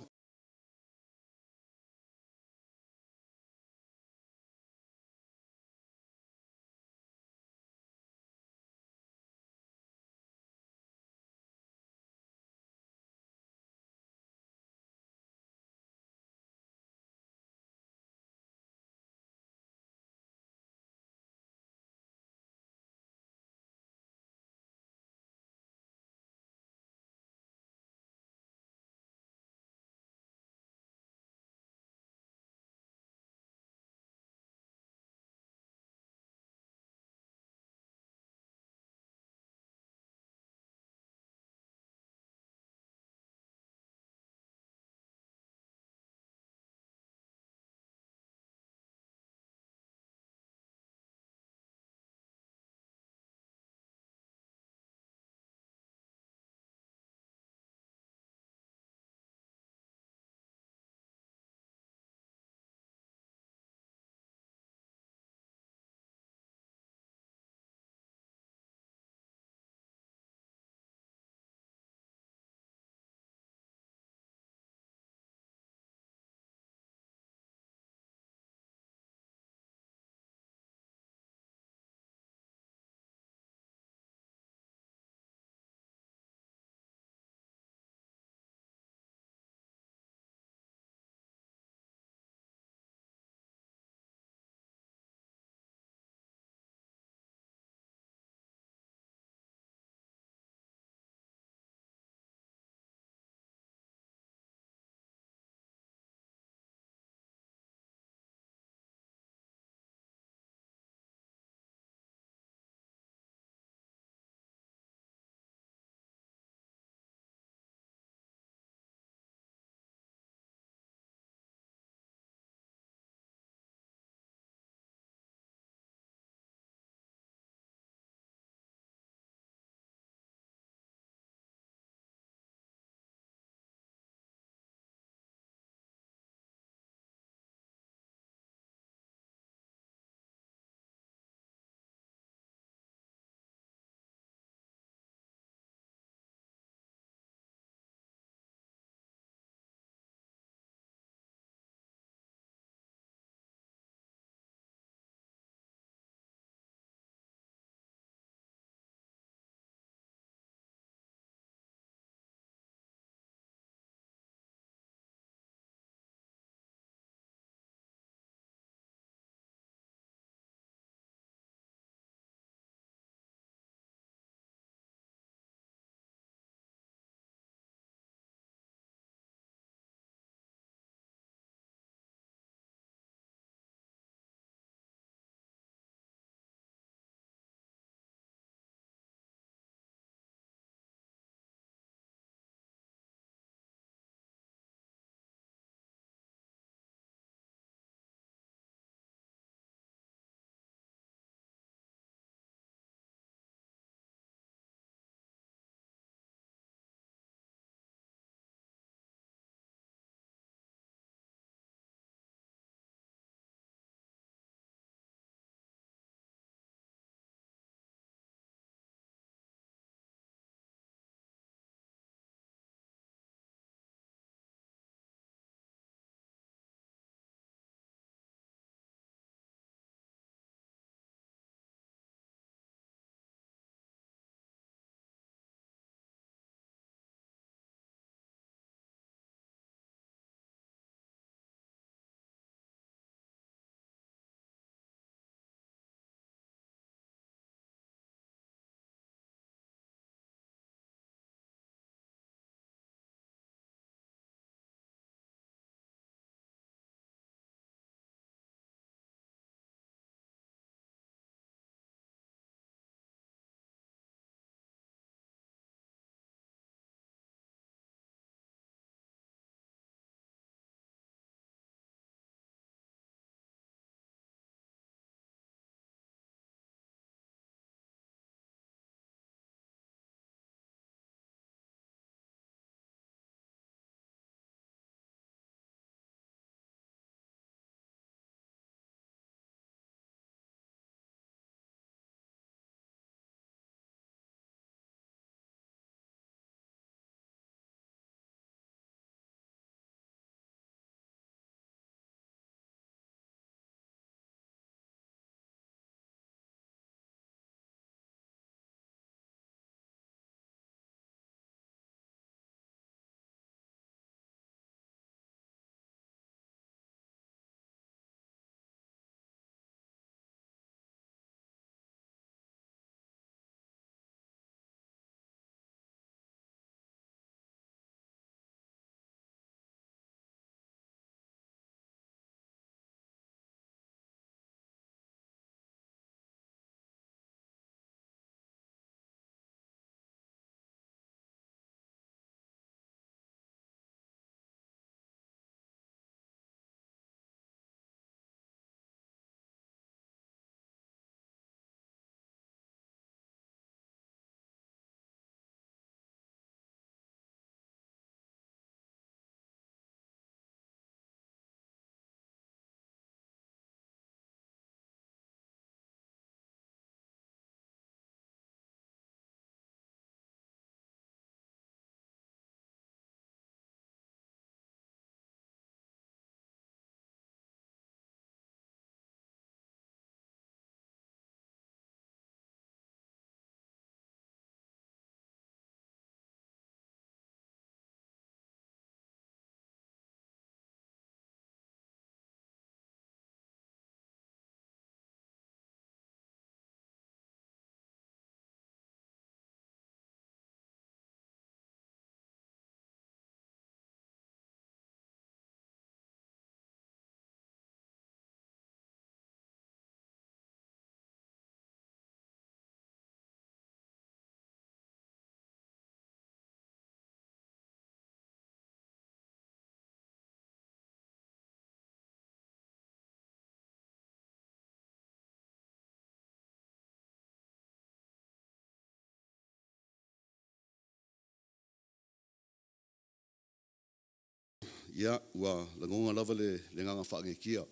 Ia, ua lagona lava le agaga faagiagia.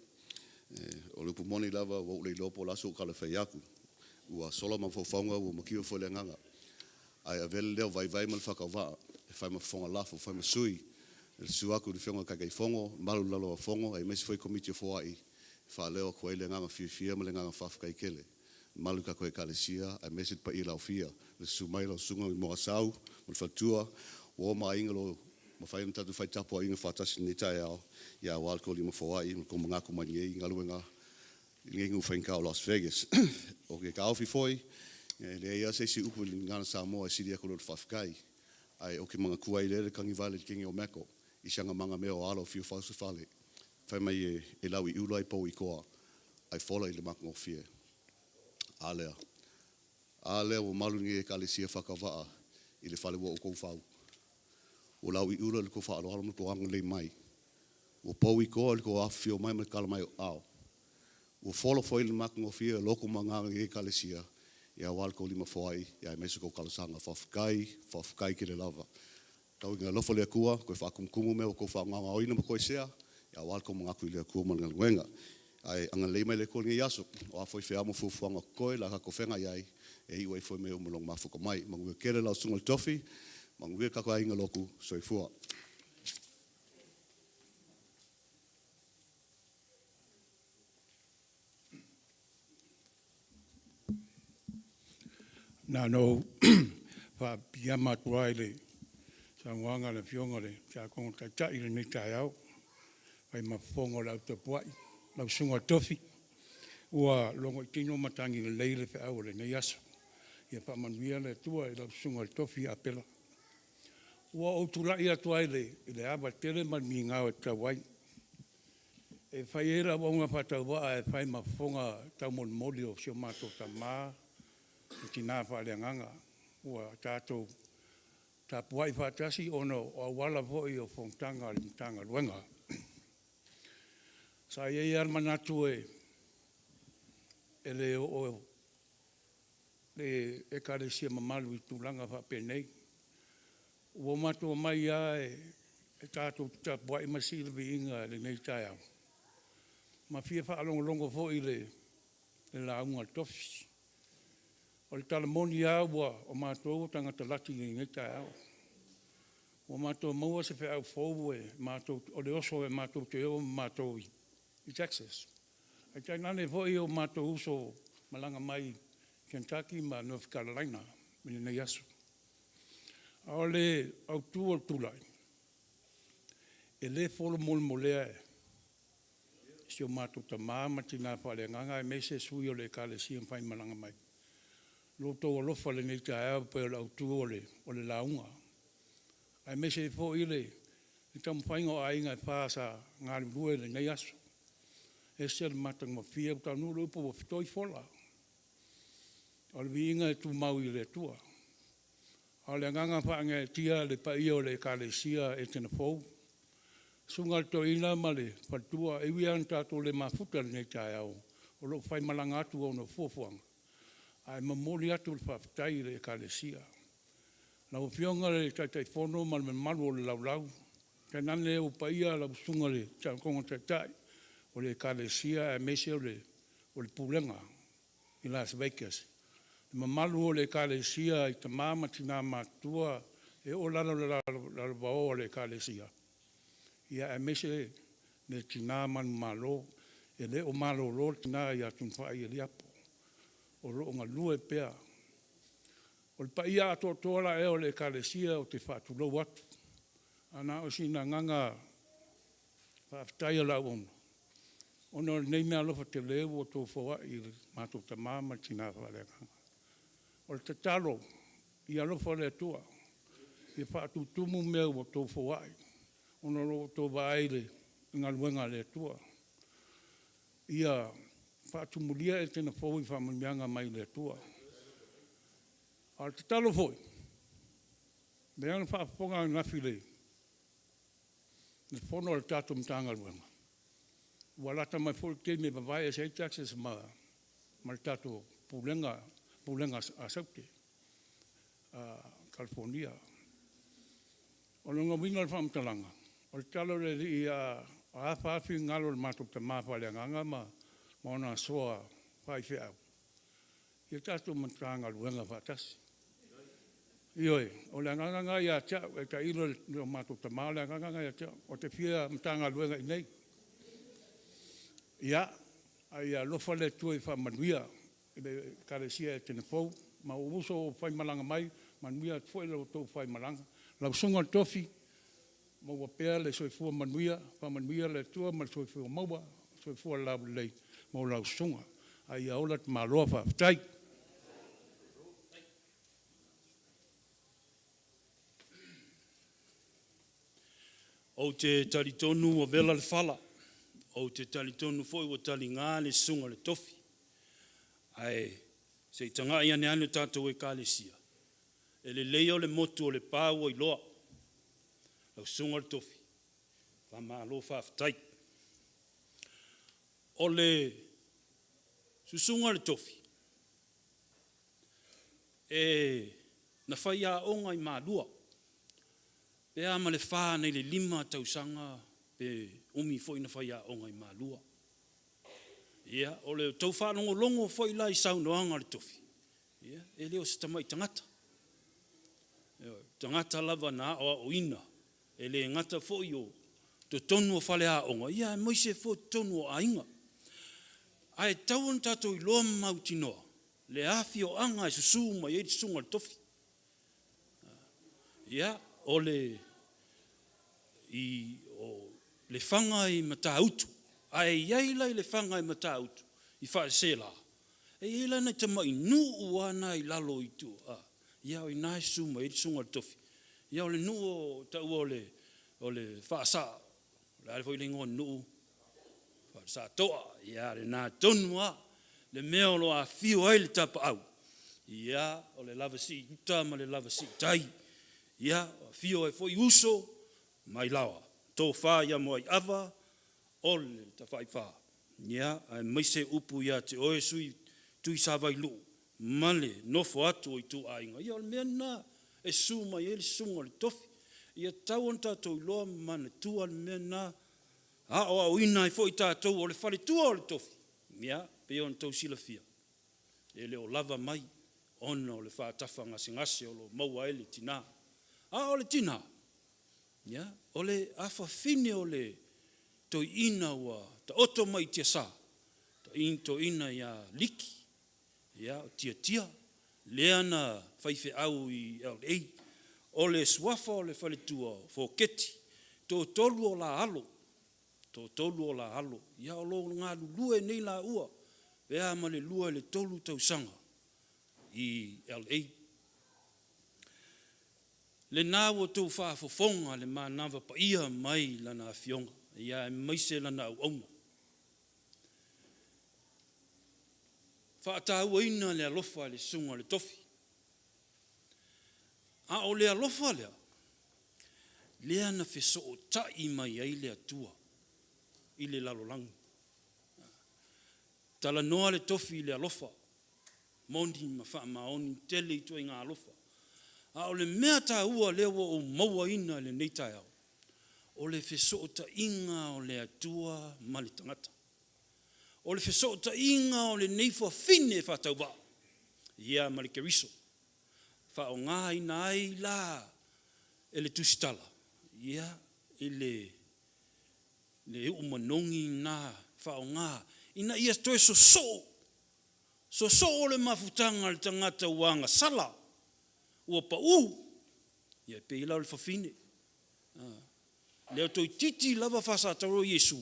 O le upu moni lava ua ou le iloa po o le a so'u tala e fai atu. Ua sola mafaufauga ua mativa foi le agaga. Ae avea le leo vaivai ma le faatauvaa e fai ma fofoga lafo, e fai ma sui e susu atu i le Afioga i le Taitaifono, mamalu i le Laulau-a-Fono aemaise foi Komiti o Foai e faaleo atu ai le agaga fiafia ma le agaga faafetai tele. Le mamalu i le tatou Ekalesia aemaise le paia le aofia, le susu mai o lau Susuga Moasau ma le faletua, uo ma aiga o lo o mafai ona tatou fai tapuaiga faatasi i lenei taeao aua le tou lima foai ma le tou manatu mai lenei galuega i lenei nuu faigata o Las Vegas. Ou te taofi foi, e leai lava se isi upu i le Gagana Samoa e sili atu i lo le faafetai. Ae ou te manatua ai lea le tanevale i le teine o Meko i sana magamea o alo o fia fau se fale, fai mai e lau i ula ae pou i toa, ae fola i le matagofie. A lea, a lea ua malu lenei Ekalesia faatauvaa i le fale ua outou fau. Ua lau i ula le tou faaaloalo ma le tou agalelei mai. Ua pou i toa le tou afifio mai ma le tala mai o aao. Ua fola foi le matagofie o loto ma agaga o lenei Ekalesia aua le tou lima foai aemaise o tou talosaga. Faafetai, faafetai tele lava. Tau ina alofa le Atua toe faatumutumu mea ua outou faagaogaoina ma toesea aua le tou manatu i le Atua ma Lana galuega. Ae agalelei mai le Atua i lenei aso, o a foi feau ma fuafuaga o totoe o le a tatou feagai ai, e iu ai foi mea uma i lona mafuta mai. Manuia tele lau Susuga i le Tofi, manuia le tatou aiga lotu, soifua. Na ona ou faapipiama atu lava i le saunoaga a le Afioga i le Tiakono Taitai i lenei taeao e fai ma fofoga o le au tapuai. Lau Susuga i le Tofi, ua logoitino matagi lelei le feau o lenei aso. Ia faamanuia le Atua i lau Susuga i le Tofi Apela. Ua ou tulai atu lava i le ava tele ma le migao e tatau ai, e fai ai lau auaunaga faatauvaa e fai ma fofoga taumolimoli o si o matou tama ma tina faaleagaga ua tatou tapuai faatasi ona o auala foi o fonotaga a le Matagaluega. Sa i ai lava le manatu e le oo le Ekalesia mamalu i tulaga faapenei. Ua matou omai lava tatou te tapuai ma sii le viiga i lenei taeao ma fia faalogologo foi i le lauga a le tofi. O le tala moni lava o matou o tagata lati i lenei taeao. Ua matou maua se feau fou o le oso matou te o ma matou i Texas, ae tainane foi o matou uso malaga mai Kentucky ma North Carolina i lenei aso. A o le autu o le tulai, e le folomolemolea e si o matou tama ma tina faaleagaga aemaise sui o le Ekalesia na faimalaga mai lo outou alofa i lenei taeao pei o le autu o le lauga, aemaise ai foi le taumafaiga o aiga e fa sa galulue i lenei aso. E ese le matagofie, ua taunuu le upu ua fetoi fola. A o le viiga e tumau i le Atua. A o le agaga faagaeetia i le paia o le Ekalesia Etena Fou, susuga i le toeaina ma le faletua, e ui lava ina tatou le mafuta i lenei taeao, o lo o faimalaga atu ona o fuafuaga, ae momoli atu le faafetai i le Ekalesia. Lau Afioga i le Taitaifono ma le mamalu o le laulau, tainane ou paia lau Susuga i le Tiakono Taitai o le Ekalesia aemaise o le Pulega i Las Vegas. Le mamalu o le Ekalesia i tama ma tina matutua e oo i lalo i le lalovaoa o le Ekalesia, aemaise le tina manumalo. E le o malolo le tina ia Tunuufai Eliapo, o lo o galue pea. O le paia atoatoa la ea o le Ekalesia ou te faatulou atu, ae na o sina agaga faafetai o le auauna, ona o lenei meaalofa tele ua outou foai i le matou tama ma le tina faaleagaga. O le tatalo, ia alofa le Atua ia faatutumu mea ua outou foai, ona o lo o outou vaai i le galuega a le Atua. Ia faatumulia Etena Fou i faamanuiaga mai le Atua. A o le tatalo foi, lea na faafofoga ananafi i le fono a le tatou Matagaluega, ua lata mai foi le taimi e vavae ese ai taxes ma le tatou pulega a Saute Kalifonia. O lona uiga o le faamatalaga, O le tala o le Alii a afa lava finagalo o le matou tama faaleagaga ma ona asoa faifeau, ia tatou Matagaluega faatasi. Ioe, o le agaga lena ia te au, e tailo i lo matou tama, o le agaga lena ia te au, ou te fia Matagaluega i inei. Ia, a ia alofa le Atua ia faamanuia i le Ekalesia Etena Fou ma ou uso o faimalaga mai, manuia atu foi la outou faimalaga. Lau Susuga i le Tofi, maua pea le soifua manuia, faamanuia le Atua ma le soifua maua, soifua laulelei mo lau susuga, a ia ola tamaloa. Faafetai. Ou te talitonu ua vela le fala, ou te talitonu foi ua taliga le susuga i le tofi, ae se i tagai ane lava le tatou Ekalesia, e lelei o le motu o Lepa ua iloa. Lau susuga i le tofi, faamalo faafetai. O le susuga i le tofi, e na faiaoga i Malua, pe a ma le 4 nai le 5 tausaga pe umi foi na faiaoga i Malua. Ia, o le tou faalogologo foi la i saunoaga a le tofi, ia, e le o se tamai tagata. Ioe, o tagata lava na aoaoina, e le gata foi o totonu o faleaoga, aemaise foi o totonu o aiga. Ae tatau ona tatou iloa ma mautinoa le afioaga e susu mai ai le susuga i le tofi. Ia, o le i o Lefaga i Matautu. Ae i ai la i Lefaga i Matautu i Faasisela, e i ai la nai tamai nuu lava na i lalo i tua, ia o i ina e susu mai ai le susuga i le tofi. Ia o le nuu e taua o le Faasa, o le a foi le igoa o le nuu? Faasatoa, ia o lena tonu lava le mea o lo o afifio ai le tapaau, ia, o le Lavasii uta ma le Lavasii tai, ia, afio ai foi uso ma Ailaoa, tofa ia Muaiava o le Tafaifa, ia, aemaise upu ia te oe Tuisavailuu ma le nofo atu a ituaiga. Ia o le mea lena e susu mai ai le susuga i le tofi. Ia tatau ona tatou iloa ma manatua le mea lena, aoaoina ai foi tatou, o le faletua o le tofi, ia, e pei ona outou silafia, e le o lava mai ona o le faatafa gasegase o lo o maua ai le tina. A o le tina, ia, o le afafine o le toeaina ua taoto mai i tiasa, toeaina ia Liki, ia, o Tiatia, lea na faifeau i LA. O le suafa o le faletua o Foketi, e toatolu o la alo, toatolu o la alo, ia o lo o galulue nei laua pe a ma le 2 i le 3 tausaga i LA. Lena ua outou faafofoga le manava paia mai Lana Afioga, aemaise Lana auauna. Faatauaina le alofa i le susuga i le tofi. A o le alofa lea, lea na fesootai mai ai le Atua i le lalolagi. Talanoa le tofi i le alofa, moni ma faamaoni, tele ituaiga alofa. A o le mea taua lea ua ou mauaina i lenei taeao, o le fesootaiga o le Atua ma le tagata. O le fesootaiga o lenei fafine faatauvaa, ia ma le Keriso, faaaogaina ai la e le tusitala ia i le le uu manogi lena faaaoga ina ia toe sosoo, sosoo le mafutaga a le tagata ua agasala, ua pau, ia e pei la o le fafine, lea toeitiiti lava faasatauro Iesu,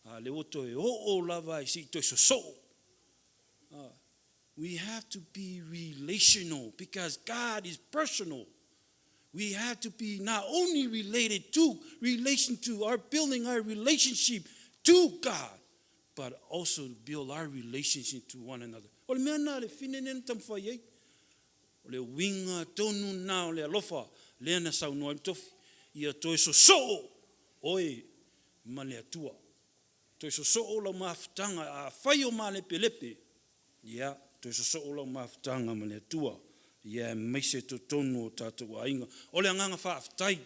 a o lea ua toe oo lava se i toe sosoo. We have to be relational because God is personal. We have to be not only related to, relation to our building our relationship to God, but also to build our relationship to one another. O le mea lena a le fine lea na taumafai ai. O le uiga tonu lena o le alofa lea na saunoa ai le tofi, ia toe sosoo oe ma le Atua. Toe sosoo lau mafutaga, afai o malepelepe, ia, toe sosoo lau mafutaga ma le Atua, aemaise totonu o tatou aiga. O le agaga faafetai.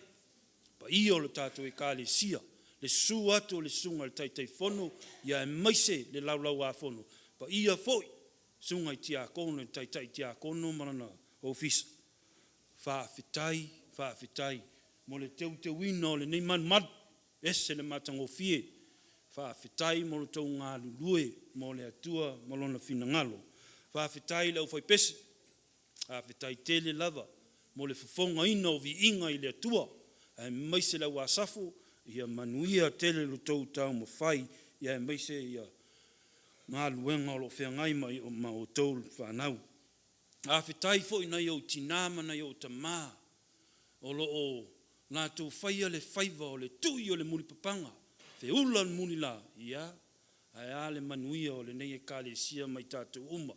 Paia o le tatou Ekalesia, le susu atu o le susuga i le Taitaifono, aemaise le Laulau-a-Fono, paia foi susuga i Tiakono, le Taitai Tiakono ma lana ofisa. Faafetai, faafetai mo le teuteuina o lenei malumalu, e ese le matagofie. Faafetai mo lo outou galulue mo le Atua ma Lona finagalo. Faafetai i le aufaipese, faafetai tele lava mo le fofogaina o viiga i le Atua, aemaise le au Asafo, ia manuia tele lo outou taumafai, aemaise galuega o lo o feagai ma outou le fanau. Faafetai foi i nai ou tina ma nai ou tama o lo o latou faia le faiva o le tui o le mulipapaga, feula le mulila, ia, ae a le manuia o lenei Ekalesia ma i tatou uma,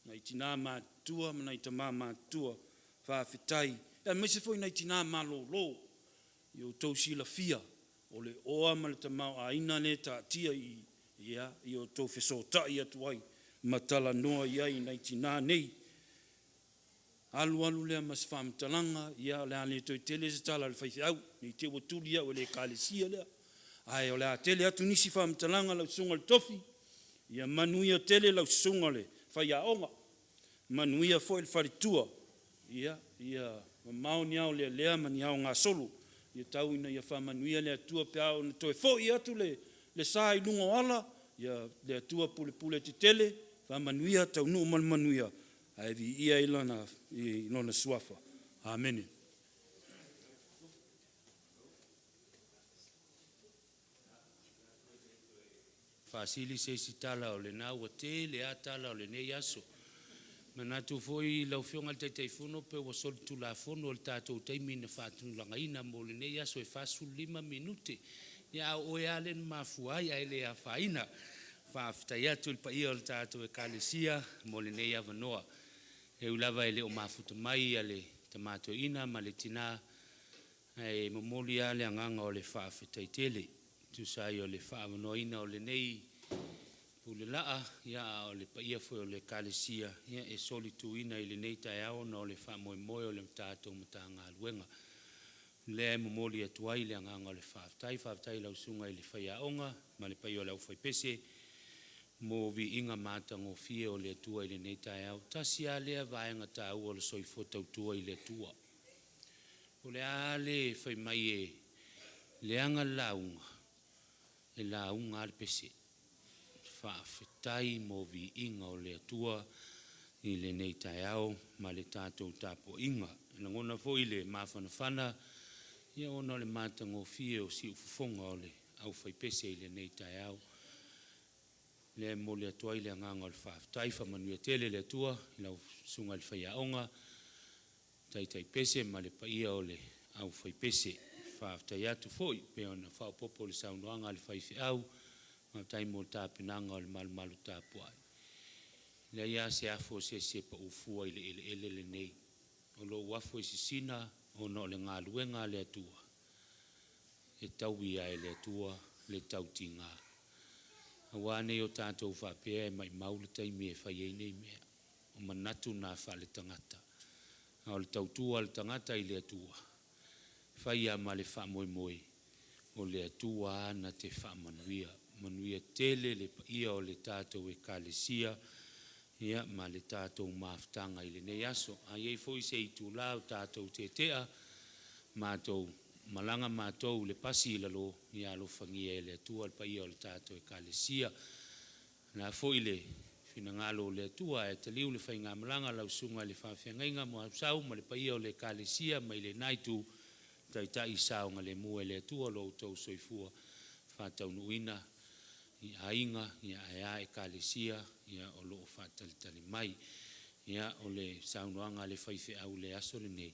nai tina matutua ma nai tama matutua, faafetai, aemaise foi nai tina malolo. Ia outou silafia, o le oa ma le tamaoaiga lea e taatia i i, ia outou fesootai atu ai ma talanoa i ai i nai tina nei. Alu alu lea ma se faamatalaga, ia o le a le toe tele se tala a le faifeau, ne i te i ua tuli au e le Ekalesia lea, ae o le a tele atu nisi faamatalaga lau susuga i le tofi, ia manuia tele lau susuga i le faiaoga, manuia foi le faletua, ia mamao ni aolealea ma ni aogasolo, ia tau ina ia faamanuia le Atua pe a oo ina toe foi atu le sa i luga o ala, ia le Atua pulepule tetele, faamanuia, taunuu ma le manuia, ae viia ai Lona suafa. Amene. Faasili se isi tala o lena ua tele lava tala o lenei aso. Manatu foi lau Afioga i le Taitaifono pe ua solitulafono i le tatou taimi na faatulagaina mo lenei aso e 45 minute. Ia a o oe lava lea na mafua ai, ae le afaina. Faafetai atu i le paia o le tatou Ekalesia mo lenei avanoa. E ui lava e le o mafuta mai le tama toeaina ma le tina, ae momoli lava le agaga o le faafetai tele e tusa ai o le faaavanoaina o lenei pule laa, a o le paia foi o le Ekalesia e solituina i lenei taeao ona o le faamoemoe o le tatou Matagaluega. O lea e momoli atu ai le agaga o le faafetai. Faafetai i lau susuga i le faiaoga ma le paia o le aufaipese mo viiga matagofie o le Atua i lenei taeao. Tasi lava lea vaega taua o le soifua tautua i le Atua. Po o le a lava le fai mai e leaga le lauga, e lauga lava le pese. Faafetai mo viiga o le Atua i lenei taeao ma le tatou tapuaiga. E lagona foi le mafanafana ona o le matagofie o siufofoga o le aufaipese i lenei taeao. Lea e momoli atu ai le agaga o le faafetai. Faamanuia tele le Atua i lau susuga i le faiaoga, taitai pese ma le paia o le aufaipese. Faafetai atu foi pei ona faaopoopo i le saunoaga a le faifeau, faafetai mo le tapenaga o le malumalu tapuai. E leai lava se afu a se isi e pau fua i le eleele lenei. O lou afu e sisina ona o le galuega a le Atua, e taui lava e le Atua le tautiga. Aua ne i o tatou faapea e maumau le taimi e fai ai nei mea, o manatu na faaletagata. A o le tautua a le tagata i le Atua, e fai lava ma le faamoemoe, o le Atua lava na te faamanuia. Manuia tele le paia o le tatou Ekalesia ma le tatou mafutaga i lenei aso. A i ai foi se itula o tatou tetea, matou malaga matou i le pasi i lalo, ia alofagia e le Atua le paia o le tatou Ekalesia. O le a foi le finagalo o le Atua ae taliu le faigamalaga a lau susuga i le faafeagaiga Muausau ma le paia o le Ekalesia mai lena itu, taitai saogalemu e le Atua lo outou soifua faataunuuina i aiga ae a Ekalesia o lo o faatalitali mai. Ia, o le saunoaga a le faifeau i le aso lenei,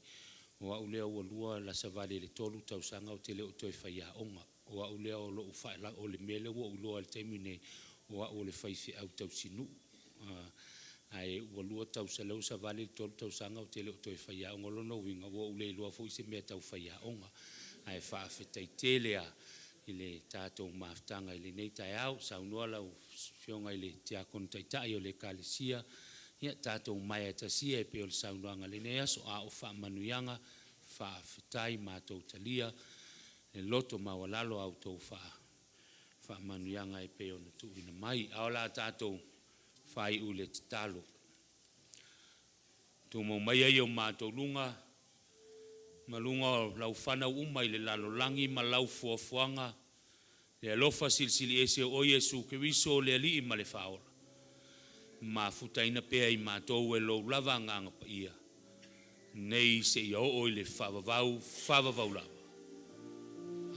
o au lea ua lua lasa savali i le tolu tausaga ou te le o toe faiaoga. O au lea o lou o le mea lea ua ou iloa i le taimi lenei, o au o le faifeau tausinuu. Ae ua lua tausaga, o lea ua savali le tolu tausaga ou te le o toe faiaoga. O lona uiga ua ou le iloa foi se mea tau faiaoga. Ae faafetai tele lava i le tatou mafutaga i lenei taeao. Saunoa lau Afioga i le Tiakono Taitai o le Ekalesia, ia tatou maea tasi ia e pei o le saunoaga i lenei aso. A o faamanuiaga, faafetai matou talia. le loto maualalo a outou faamanuiaga e pei ona tuuina mai. A o le a tatou faaiu i le tatalo. Tumau maia i o matou luga ma luga o lau fanau uma i le lalolagi ma lau fuafuaga, le alofa silisili ese o oe Iesu Keriso le Alii ma le Faaola, mafutaina pea i matou e lou lava Agaga Paia, nei seia oo i le faavavau, faavavau lava.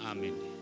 Amene.